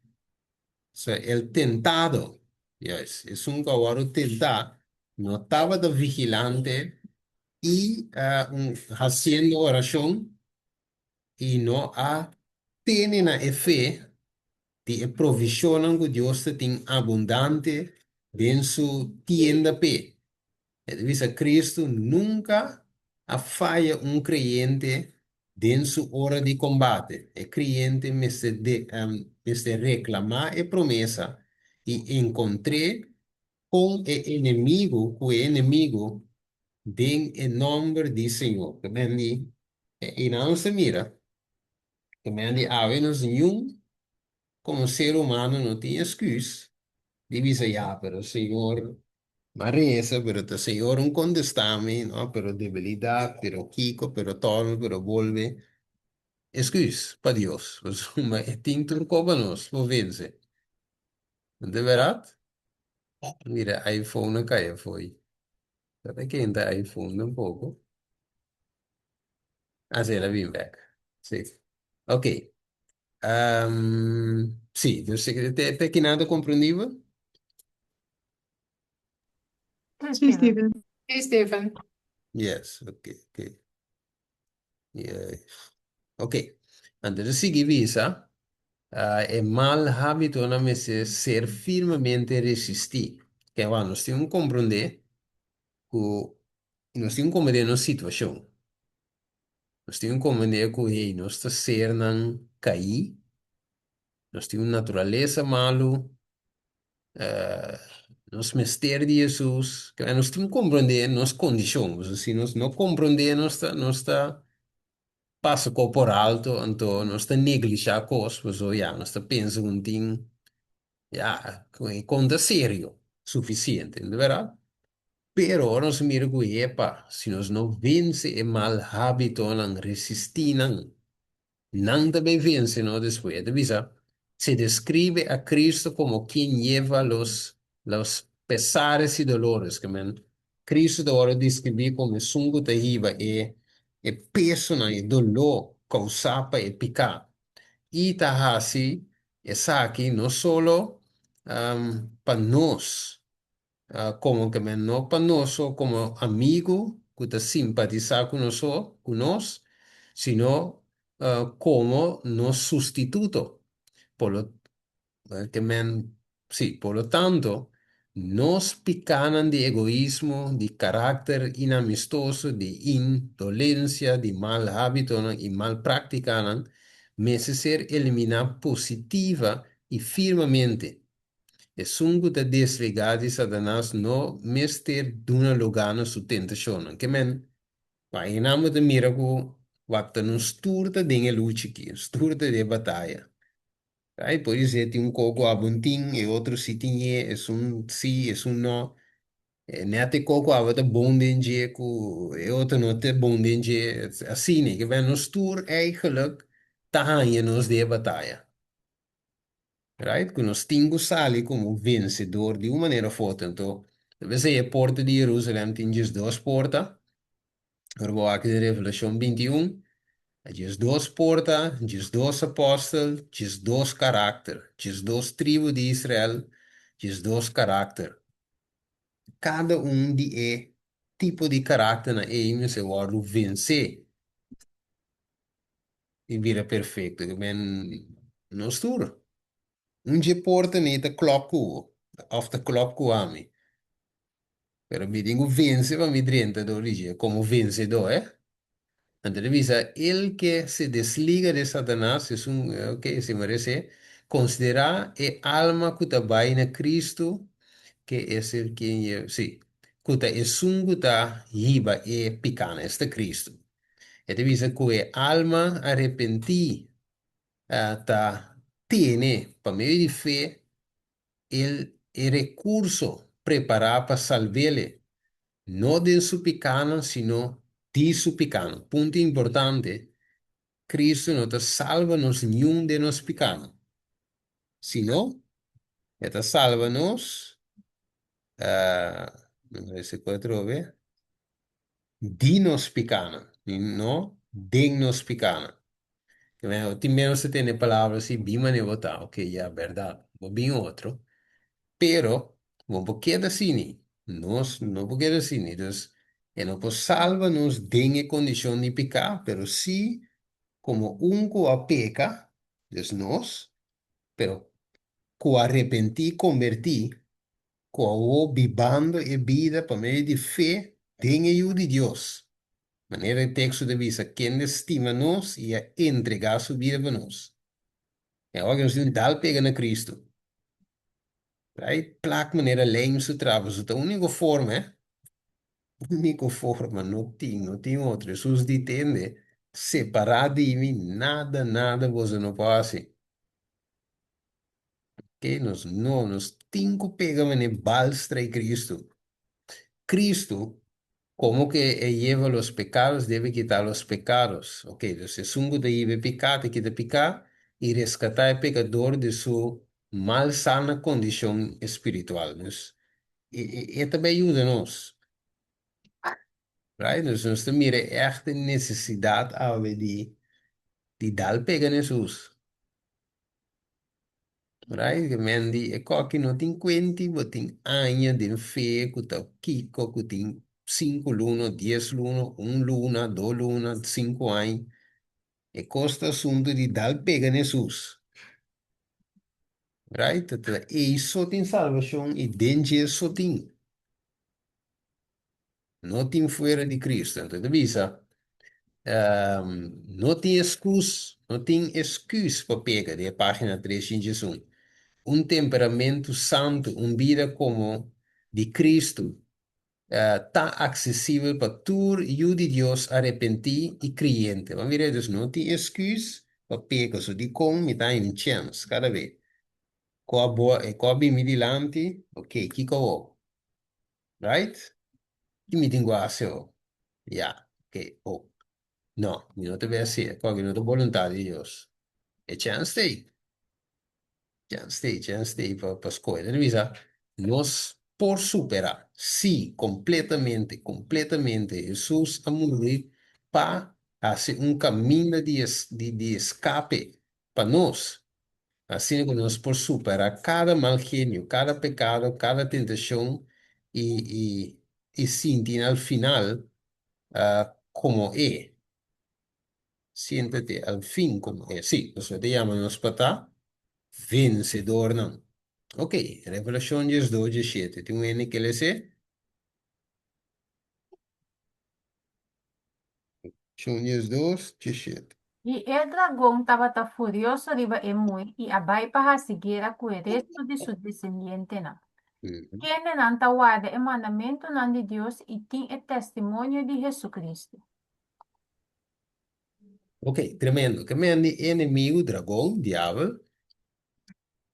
so el tentado, juist, esun ku a wòrdu tentá no tabata vigilante y un hasiendo orashon y no a tene na e fe di e provishonnan ku Dios ta tin abundante den su tienda p'e. E ta bisa Kristu nunka a faya un kreyente den su ora di kombate. E kreyente mester mester reklamá e promesa i enkontr'é kon e enemigu ku e enemigu den e nòmber di Señor. Ke men di i nan nos ta mira Ke men di awe nos niun komo ser humano no tin esküs di bisa ya pero Señor m'a resa pero ta Señor un kontestá mi no pero debilidat pero kiko pero tòrnu pero bolbe esküs pa Dios pasobra e tin tur kos pa nos por vense no ta bèrdat? Mira iPhone a kai afoi. Ta ta kenta iPhone tampoco. Ah, sí, el a bin bek. Sí. Ok. Um, sí, dus te, te kinan ta comprendibel? Sí, Steven. Sí, Steven. Yes, ok, ok. Yes. Ok. Anto ta sigui bisa, ah, e mal hábitonan mester ser firmemente resistí. Ke awor nos tin ku komprondé ku nos tin ku komprondé nos situashon. Nos tin ku komprondé ku hey, nos ta sernan kaí, nos tin un naturalesa malu, Nos mester di Hesus. Nos tin ku komprondé nos kondishon. Pasobra si nos no komprondé nos ta nos ta pasa kos por alto, anto nos ta neglishá kos pasobra ya nos ta pensa ku no tin ya ku e konta serio sufisiente, no ta bèrdat? Pero ora nos mira ku epa, si nos no vense e mal hábitonan, resistí nan, Nan ta bay vence no despues. E ta bisa, Se describe a Cristo como quien lleva los los pesares y dolores. Ke men, Cristo ta wòrdu describí como esun ku ta hiba e e pesonan, e doló kousá pa e piká. I ta hasi esaki no solo pa nos, Komo ke men no pa nos so komo amigu ku ta simpatisá ku nos so, ku nos, sino komo nos sustituto. Por lo ke men, sí, por lo tanto, nos pikánan di egoismo, di karakter inamistoso, di indolensia, di mal hábitonan i mal práktikanan mester ser eliminá positiva i firmemente. Esun ku ta desligá di Satanas no mester duna lugá na su tentashonnan. Ke men, wak einan bo ta mira ku wak ta nos tur ta den e lucha aki, nos tur ta den e bataya. Ai, por isé tin un koko abo no tin, e otro si tin e, esun si, esun no. E nèt e koko abo ta bon den dje ku e otro no ta bon den dje. Asina, ke men nos tur eigenlijk ta haña nos den e bataya. Right? Ku nos tin ku sali komo vensedor di un manera of otro. Anto, ta p'esei e porta di Jerusalèm tin diesdos porta. Ora bo wak den Revelashon 21, 12 porta, 12 apòstel, 12 karakter, 12 tribu di Israel, 12 karakter. Kada un di e tipo di karakternan ei mester wòrdu vensé. I bira perfecto. Ke men nos tur. Un dje porta ni ta klop ku bo, of ta klop ku ami. Pero mi tin ku vense pa mi drenta dor di dje komo vensedó, eh. Anto ta bisa, el ke se desliga de Satanas, esun, ok, si merece, konsiderá e alma ku ta bai na Cristo, ke es el quien lle, sí, ku ta esun ku ta hiba e pikánan, esta Cristo. E ta bisa ku e alma arepentí ta. tene pa medio di fe el e rekurso prepará pa salb'ele, no den su pikánan sino di su pikánan. Punto importante, Kristu no ta salba nos niun den nos pikánan, sino e ta salba nos, di nos pikánan, no den nos pikánan. Tin menos ta tende palabra si bin manera bo ta, ok, ya, bèrdat, bo bin otro, pero bo por keda asini, nos no por keda asini, dus e no por salba nos den e kondishon di piká, pero si komo un ku a peka, dus nos, pero ku a repentí, kombertí, ku awor bibando e bida pa medio di fe den e Yu di Dios. Manera e teksto ta bisa, Kende stima nos i a entregá su bida pa nos. E awor ku nos tin un dal pega na Kristu. Right? Plak manera lijm su trapa, su ta úniko forma, eh? Úniko forma, no tin, no tin otro. Hesus di tende, Separá di mi, nada, nada boso no por hasi. Oké, nos no, nos tin ku pega manera balstra i Kristu. Kristu, komo ke e yeva los pekados, debe kita los pekados. Oké, dus esun ku ta yiba e piká, ta kita piká i reskatá e pekador di su mal sana kondishon espiritual. Dus, e e ta bai yuda nos. Right? Dus nos ta mira ègt e nesesidat awe di di dal pega na Hesus. Right? Ke men di e koki no tin kuenti, bo tin aña den fe ku ta kiko ku tin sinku luna, dies luna, un luna, dos luna, sinku aña. E kos ta asuntu di dal pega na Hesus. Right? Ta ta ei so tin salbashon i den dje so tin. No tin fuera di Cristo. Anto e ta bisa, No tin escus, no tin escus pa pega, den e pagina tres shin djesun. Un temperamentu santu, un bida como di Cristo, ta accesibel pa tur yu di Dios arepentí i creyente. Bo a mira, dus no tin escus pa pega. So dikon mi ta haña un chens kada be ku a bo, ku a bin mi dilanti, ok, kiko awor? Right? Ki mi tin ku hasi ho? Ya, ok, oh. No, mi no ta bay hasi e, pasobra no ta boluntat di Dios. E chèns t'ei. Chèns t'ei, chèns t'ei pa pa skohe. Ta bisa, nos por superá, sí, kompletamente, kompletamente. Hesus a muri pa hasi un kaminda di di di eskape pa nos. Asina ku nos por superá kada mal genio, kada pekado, kada tentashon i i i sinti al final komo e. Siéntate al fin komo e. Sí, pasobra e ta yama nos pa ta vensedornan. Ok, Revelashon diesdos, diesshete. Tin un hende ke les'é? Shon 12, 17. I e dragon tabata furioso riba e muhé i a bai pa hasi guera ku e restu di su desendientenan, kendenan ta warda e mandamentunan di Dios i tin e testimonio di Hesukristu. Ok, tremendo. Ke men di enemigu, dragon, diabel,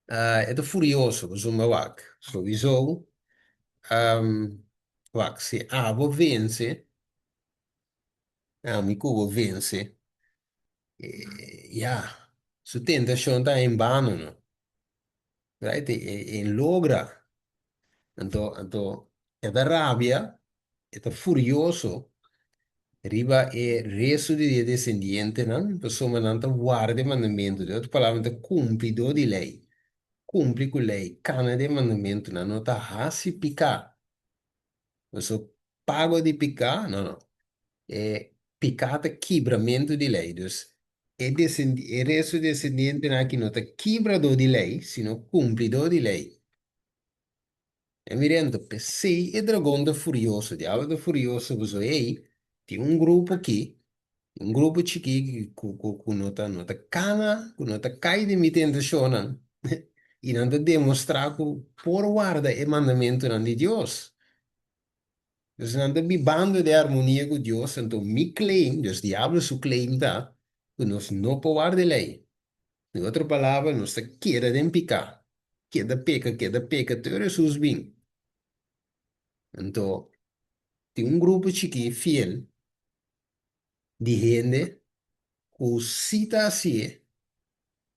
e ta furioso pasobra wak, souiso, wak, si abo vense, Ami ku bo vense. Ya, su tentashon ta en bano, no? Right? E, e logra. Anto, anto, e ta rabia, e ta furioso riba e resto di e desendientenan, pasobra nan ta warda e mandamentu. Den otro palabra, nan ta kumplidó di lei. Kumpli ku lei, kana den mandamentunan, no ta hasi piká. Pasobra pago di piká, no, no. E piká ta kibramentu di lei. Dus, e desendi, e resto di desendientenan aki no ta kibradó di lei, sino kumplidó di lei. E mirando, p'esei e dragon ta furioso, diablo ta furioso pasobra ei tin un grupo aki, un grupo chikí ku ku ku no ta no ta kana, ku no ta kai den mi tentashonnan, i nan ta demostrá ku por warda e mandamentunan di Dios. Dus nan ta bibando den armonia ku Dios, anto mi claim, dus diablo su claim ta ku nos no por warda e lei. Den otro palabra, nos ta keda den piká, keda peka, keda peka te ora Hesus bin. Anto, tin un grupo chikí fiel di hende ku sí ta hasié,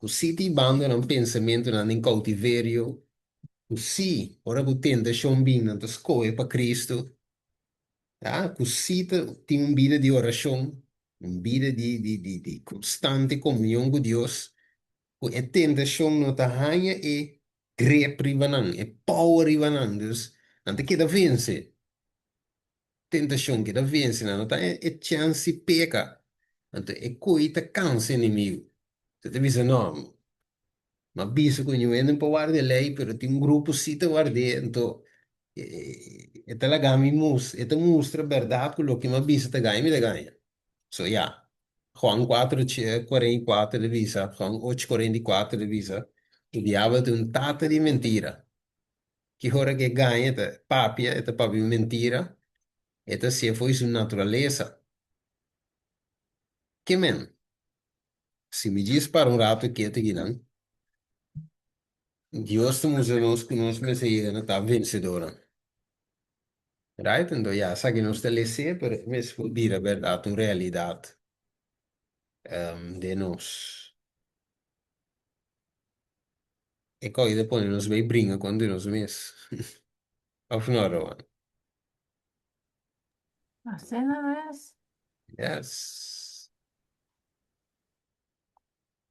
ku sí ta hibando nan pensamentunan den koutiverio, ku sí ora ku tentashon bin nan ta skohe pa Kristu, ya, ku sí ta tin un bida di orashon, un bida di di di di konstante komunion ku Dios, ku e tentashon no ta haña e grip riba nan, e power riba nan, dus nan ta keda vense. Tentashon keda vense nan, no ta e chèns di peka. Anto e koi ta kansa enemigu. Se ta bisa, No, m'a bisa ku niun hende no por warda e lei, pero tin un grupo si ta ward'é, anto e ta laga mi mus, e ta mustra bèrdat ku loke m'a bisa ta gaña, mi ta gaña. So ya, Juan kuater 44 ta bisa, Juan ocho 44 ta bisa, e diabel ta un tata di mentira. Ki ora ku e gaña e ta papia, e ta papia un mentira, e ta hasié fo'i su naturalesa. Ke men? Si mi djis para un ratu ketu akinan, Dios ta mustra nos ku nos mester yega na ta vensedornan. Right? Anto ya, esaki nos ta les'é, pero e mester por bira bèrdat, un realidat den nos. E koi ta pone nos bai bringa kontra nos mes. Of no, Rowan? Asina mes. Yes.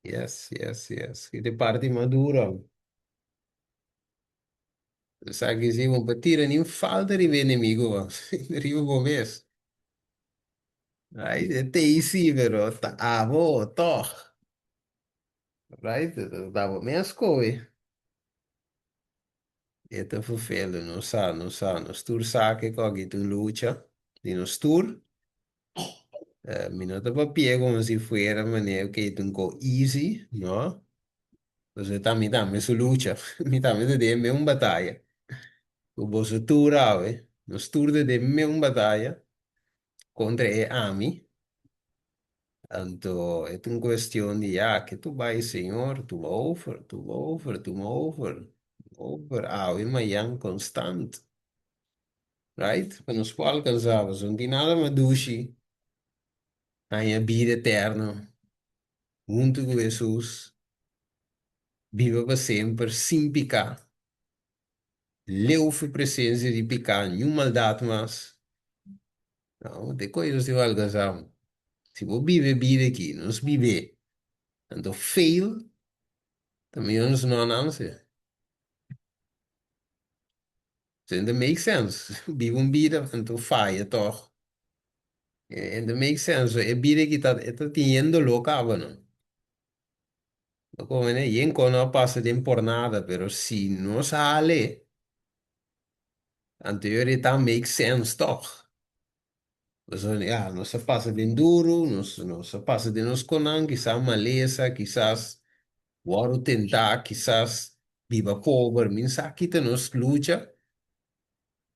Yes, yes, yes. Ki ta e parti mas duro. Esaki si bo pa tira nin falta riba e enemigo, riba bo mes. Right? E ta easy, pero ta abo tog. Right? Ta bo mes koe. E ta vervelend, nos sa, nos sa, nos tur sa ke koki ta un lucha di nos tur. Mi no ta papia como si fuera manera ke ta un ko easy, no. Pasobra ta mi tambe su lucha, mi tambe ta den meun bataya ku boso tur awe, nos tur ta den meun bataya kontra e ami. Anto e ta un cuestion di ya, ke tu bai Señor, tuma over, tuma over, tuma over, tuma over, awe mayan constant. Right? Pa nos por alcansa, pasobra no tin nada mas dushi haña bida eterno hunto cu Hesus, biba pa semper sin pica, leu fi presencia di pica, niun maldad mas. No, te koe nos tin ku alkansá. Si bo biba e bida aki, nos bib'é, anto fail, ta mihó nos no anansia. So, e ta make sense. Biba un bida, anto faya tòg. E ta make sense. So, e bida aki ta, e ta tin yen doló kaba no. No komo ne, yen kon no a pasa den por nada, pero si nos hale, Anto e ta make sense tòg. Pasobra ya, nos a pasa den duru, nos nos a pasa den nos konan, kisas malesa, kisas wòrdu tentá, kisas biba pober, mi sa ki ta nos lucha,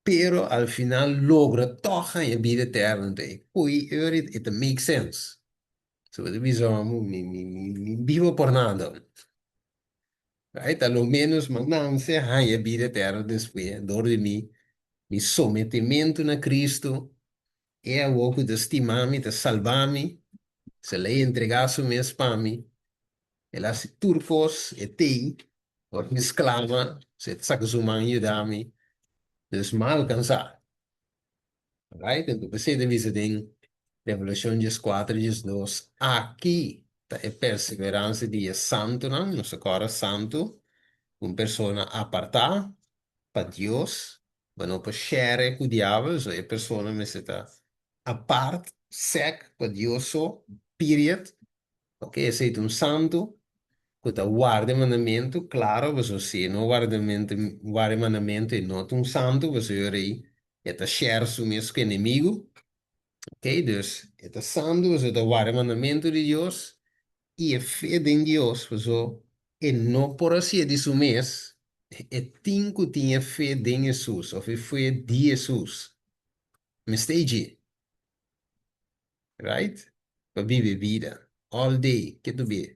pero al final logra tòg haña bida eterno. Anto e koe e ora e ta make sense. So bo ta bisa, mi mi mi biba por nada. Right? A lo menos ma nanse haña bida eterno despues dor di mi mi sometimentu na Cristo, e awor ku ta stima mi, ta salba mi, se lei entregá su mes pa mi, el a hasi tur kos, e tei, ora mi sklama, se ta saka su man yuda mi, dus m'a alkansá. Right? Enton p'esei ta bisa den Revelashon 14 12, Aki ta e perseveransia di e santunan, nos ta kòrda santu, un persona apartá pa Dios, pa no por share ku diabel, so e persona mester ta apart, sèk pa Dios so, period. Ok, esei ta un santu ku ta warda e mandamentu, klaro, pasobra si e no warda warda e mandamentu e no ta un santu, pasobra e ora ei e ta share su mes ku enemigu. Ok, dus e ta santu pasobra e ta warda e mandamentu di Dios i e fe den Dios, pasobra e no por hasié di su mes, e tin ku tin e fe den Hesus òf e fe di Hesus. Mester dje. Right? Pa biba e bida. All day. Ke tu be?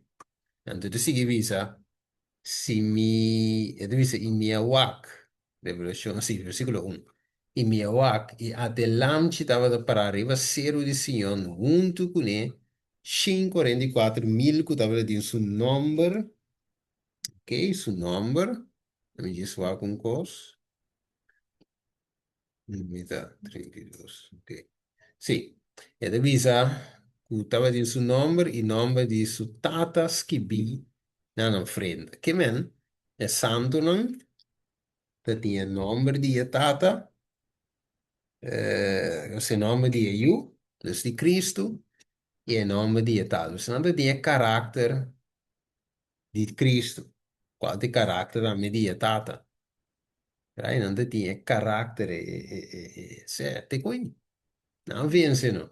Anto e ta sigui bisa, Si mi, e ta bisa, i mi a wak, Revelashon, si, versíkulo un, I mi a wak, i ata e lamchi tabata pará riba seru di Sion huntu kuné 144.000 ku tabata tin su nòmber, ok, su nòmber, mi djis wak un kos. Mi ta 32, ok. Sí, e ta bisa ku tabatin su nòmber i nòmber di su tata skibí na nan frente. Ke men, e santunan ta tin e nòmber di e tata, e nòmber di e yu, dus di Kristu, i e nòmber di e tata. Dus nan ta tin e karakter di Kristu, kual ta e karakter tambe di e tata. Right? Nan ta tin e karakter, e, e, e, e, sea, te koe. Nan vense no.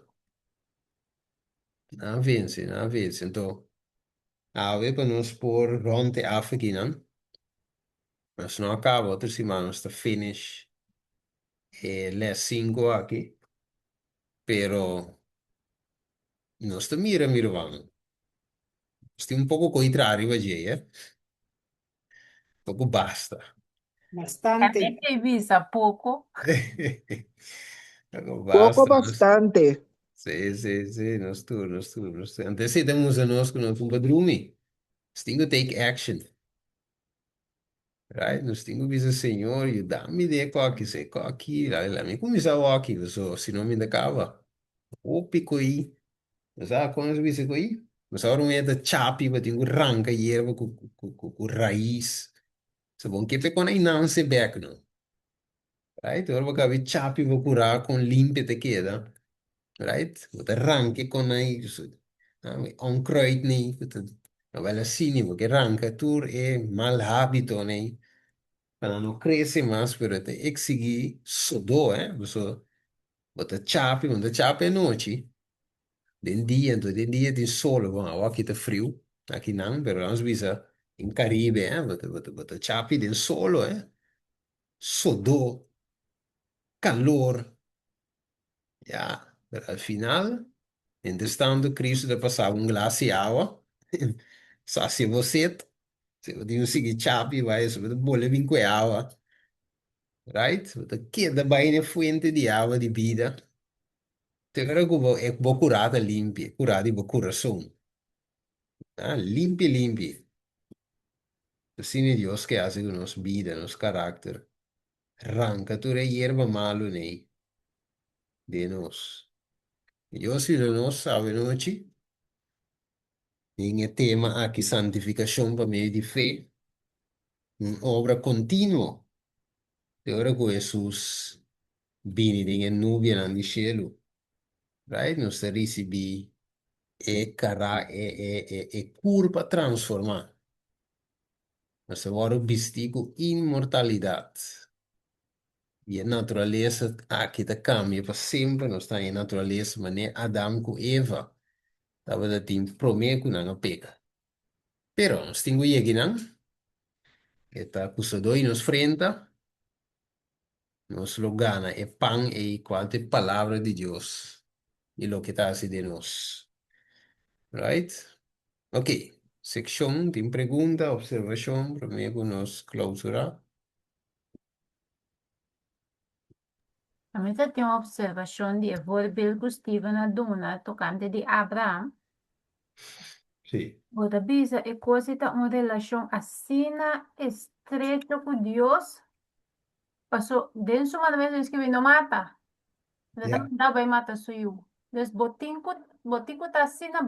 Nan vense, nan vense. Anto, awe pa nos por rond e af aki nan. Nos no a kaba, otro siman nos ta finish e les 5 aki. Pero nos ta mira, mi ruman. Nos tin un poko koe traha riba dje, eh. Poko basta. Bastante. También te bisa poko. Poko Poko basta. Nos, bastante. sí, sí, sí, nos tur, nos tur, nos tur. Antes sí, tenemos a nos ku nos un pa drumi. Nos tin ku take action. Right? Nos tin ku bisa, Señor, yuda mi de koki, se koki, la, la mi kuminsá woki, so, si no mi ta kaba. Hopi koi. Bo sa kon nos bisa koi? Bo sa ora un hende ta chapi, bo tin ku ranka yerba ku, ku, ku, ku rais. So bon ke pe kon ei nanse bek no. Right? Ora bo kabi chapi bo kura kon limpia ta keda. Right? Bo ta ranka e kon ei so, onkruid nei ku ta no bel asina bo ke ranka tur e mal habitonan ei pa nan no krese mas pero e ta eksigi sodó eh pasobra Bo ta chapi, bo no ta chapi anochi. Den dia, anto den dia tin solo. Bon, awo aki ta friu, aki nan, pero nos bisa den Caribe, eh, bo ta, bo ta, bo ta chapi den solo, eh. Sodó, calor, ya. Pero al final, mientras tanto, Cristo ta pasaba un glas di awa, sacia bo set. Si bo tin un sigui chapi, bai, bo ta bole bin cu e awa. Right? Bo ta keda bai na e fuente di awa di bida te ora ku bo e bo kurá ta limpi, e kurá di bo kurason. Ah, limpi limpi. Asina Dios ke hasi ku nos bida, nos karakter. Ranka tur e yerba malu nei den nos. Dios yuda nos awe nochi den e tema aki santifikashon pa medio di fe. Un obra kontinuo te ora ku Hesus bini den e nubianan di shelu. Right? Nos ta risibí e kara, e, e, e, e kurpa transformá. Nos ta wòrdu bistí ku inmortalidat. I e naturalesa aki ta kambia pa semper. Nos ta haña e naturalesa manera Adam ku Eva tabata tin promé ku nan a peka. Pero nos tin ku yega nan. E ta kusadó i nos frenta. Nos lo gana e pan ei kual ta e palabra di Dios i loke ta hasi den nos. Right? Ok. Sekshon, tin pregunta, opservashon promé ku nos klousurá? Ami ta tin un observashon di e voorbeeld ku Steven a duna tokante di Abraham. Sí. Bo ta bisa e kos ei ta un relashon asina estrecho ku Dios, paso den su mandamentu ta skibi no mata. No ta Ja. manda bai mata su yu. Dus bo tin ku bo tin ku ta asina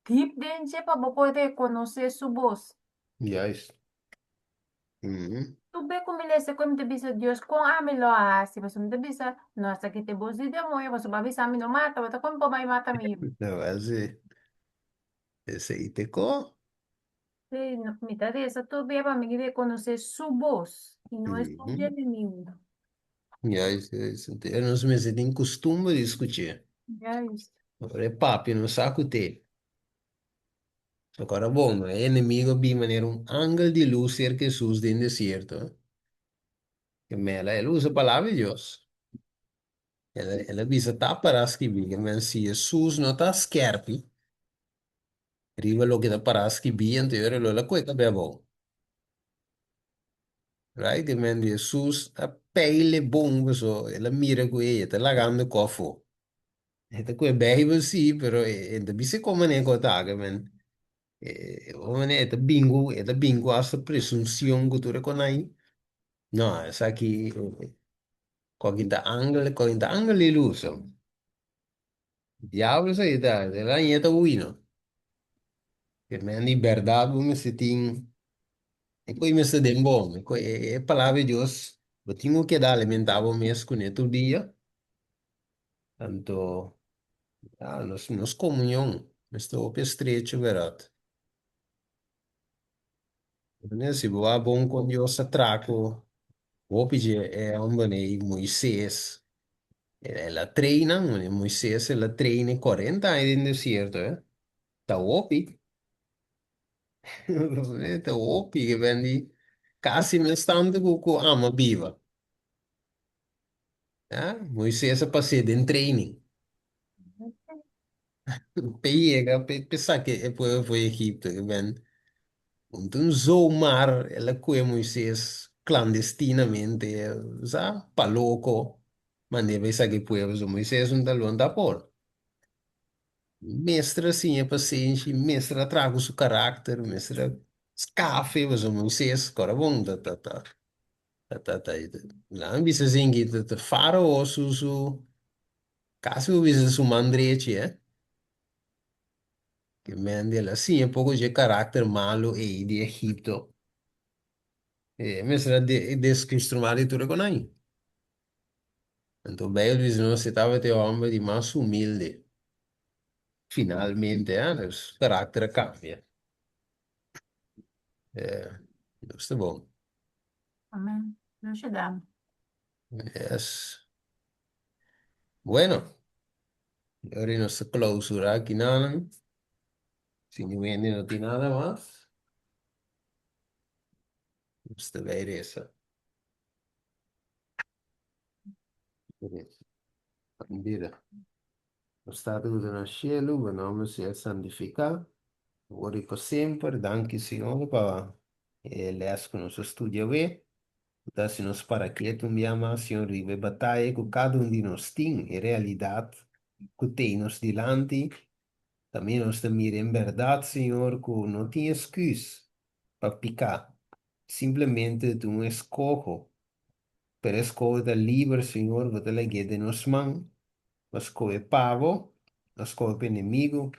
diep den dje pa bo por rekonosé su bos. Juist. Mm. Tu be ku mi lesa ku mi ta bisa Dios kon ami lo a hasi pasobra mi ta bisa no esaki ta e bos di demoño pasobra bo a bisa mi no mata bo ta kon mi por bai mata mi yu. No, así. Esei te ko. Sí, no, mi ta resa tur bia pa mi rekonosé su bos i no esun di Mhm. enemigu. Juist, juist. Anto nos mester tin kustumber di skuch'é. Juist. Ora e papia no sa ku t'e. Ora bon, e enemigo a bin manera un angel di lus serka Hesus den desierto. Ke mela, el a usa palabra di Dios. El a, el a bisa ta para skibí, ke men si Hesus no ta skerpi, Riba loke ta pará skibí, anto e ora lo el a koe kabé abou. Right? Ke men di Hesus a peile bon paso el a mira ku e ta lagando kò afó. E ta koe Beibel sí, pero e e ta bisa kon manera ku ta, ke men e e ta bin ku e ta bin ku asta presunshon ku tur e konai. No, esaki koki ta angel, koki ta angel di lus. Diablo esaki ta, el a ñe ta hui no. Ke men di bèrdat bo mester tin e koe mester den bo, e koe e palabra di Dios bo tin ku keda alimentá bo mes kuné tur dia. Anto ya nos nos komunion mester hopi estrecho bèrdat. Si bo a bon kon Dios ta traha ku hopi dje e homber ei Moises, el a train nan, Moises el a train e cuarenta aña den desierto eh, ta hopi, ta hopi ke ben di kasi mes tantu ku ku ama biba, ya, Moises a pas'é den training. P'e yega, p'e p'e saka e pueblo for di Egipto, ke ben un zomaar el a kue Moises klandestinamente, sa, pa loko, mand'é bai saka e pueblo. So Moises un ta lonta por. Mester a siña pasenshi, mester a traha ku su karakter, mester a skafe, pasobra Moises, kòrda bon, ta ta ta ta ta ta nan bisa asin ki ta ta Fárao su su Casi bo bisa su man drechi, eh. Ke men di el a siña poko dje karakter malu ei di Egipto. E mester a deskustrumá di tur e konai. Anto Beibel bisa nos e tabata e hòmber di mas humilde. Finalmente, eh, su karakter a kambia. Eh, Dios ta bon. Amen. Dios yuda. Yes. Bueno, ahora nos ta clausura aki nanan. Si ningun hende no tin nada mas, nos ta bay resa. Bira. Nos Tata ku ta na shelu, bo nòmber sea santifiká, awor i pa semper. Danki, Señor, pa e lès ku nos a studia awe. Ku ta hasi nos para ketu un bia mas, Señor, riba e bataya ku kada un di nos tin, e realidat ku tei nos dilanti. Tambe nos ta mira en bèrdat, Señor, ku no tin esküs pa piká, simplemente ta un eskoho. Pero e skoho ta liber, Señor, bo ta lag'é den nos man pa skohe pa bo, pa skohe pa enemigu.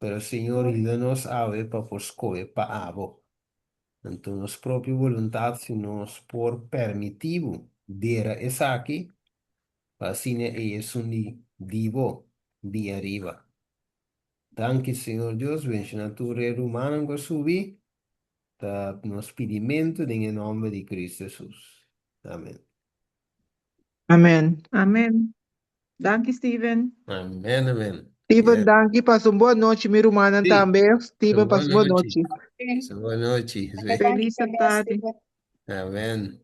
Pero, Señor, yuda nos awe pa por skohe pa abo. Anto nos propio boluntat si nos por permití bo dera esaki, pa asina e esun di di bo di ariba. Danki Señor Dios, benshoná tur e rumannan ku a subi, ta nos pidimentu den e nòmber di Cristo Hesus. Amen. Amen. Amen. Danki Steven. Amen, amen. Steven, Yes. danki. Pasa un bon nochi, mi rumannan Sí. tambe. Steven, Bon pasa un bon nochi. nochi. Bon nochi. Sí. Feliz tarde. Amen.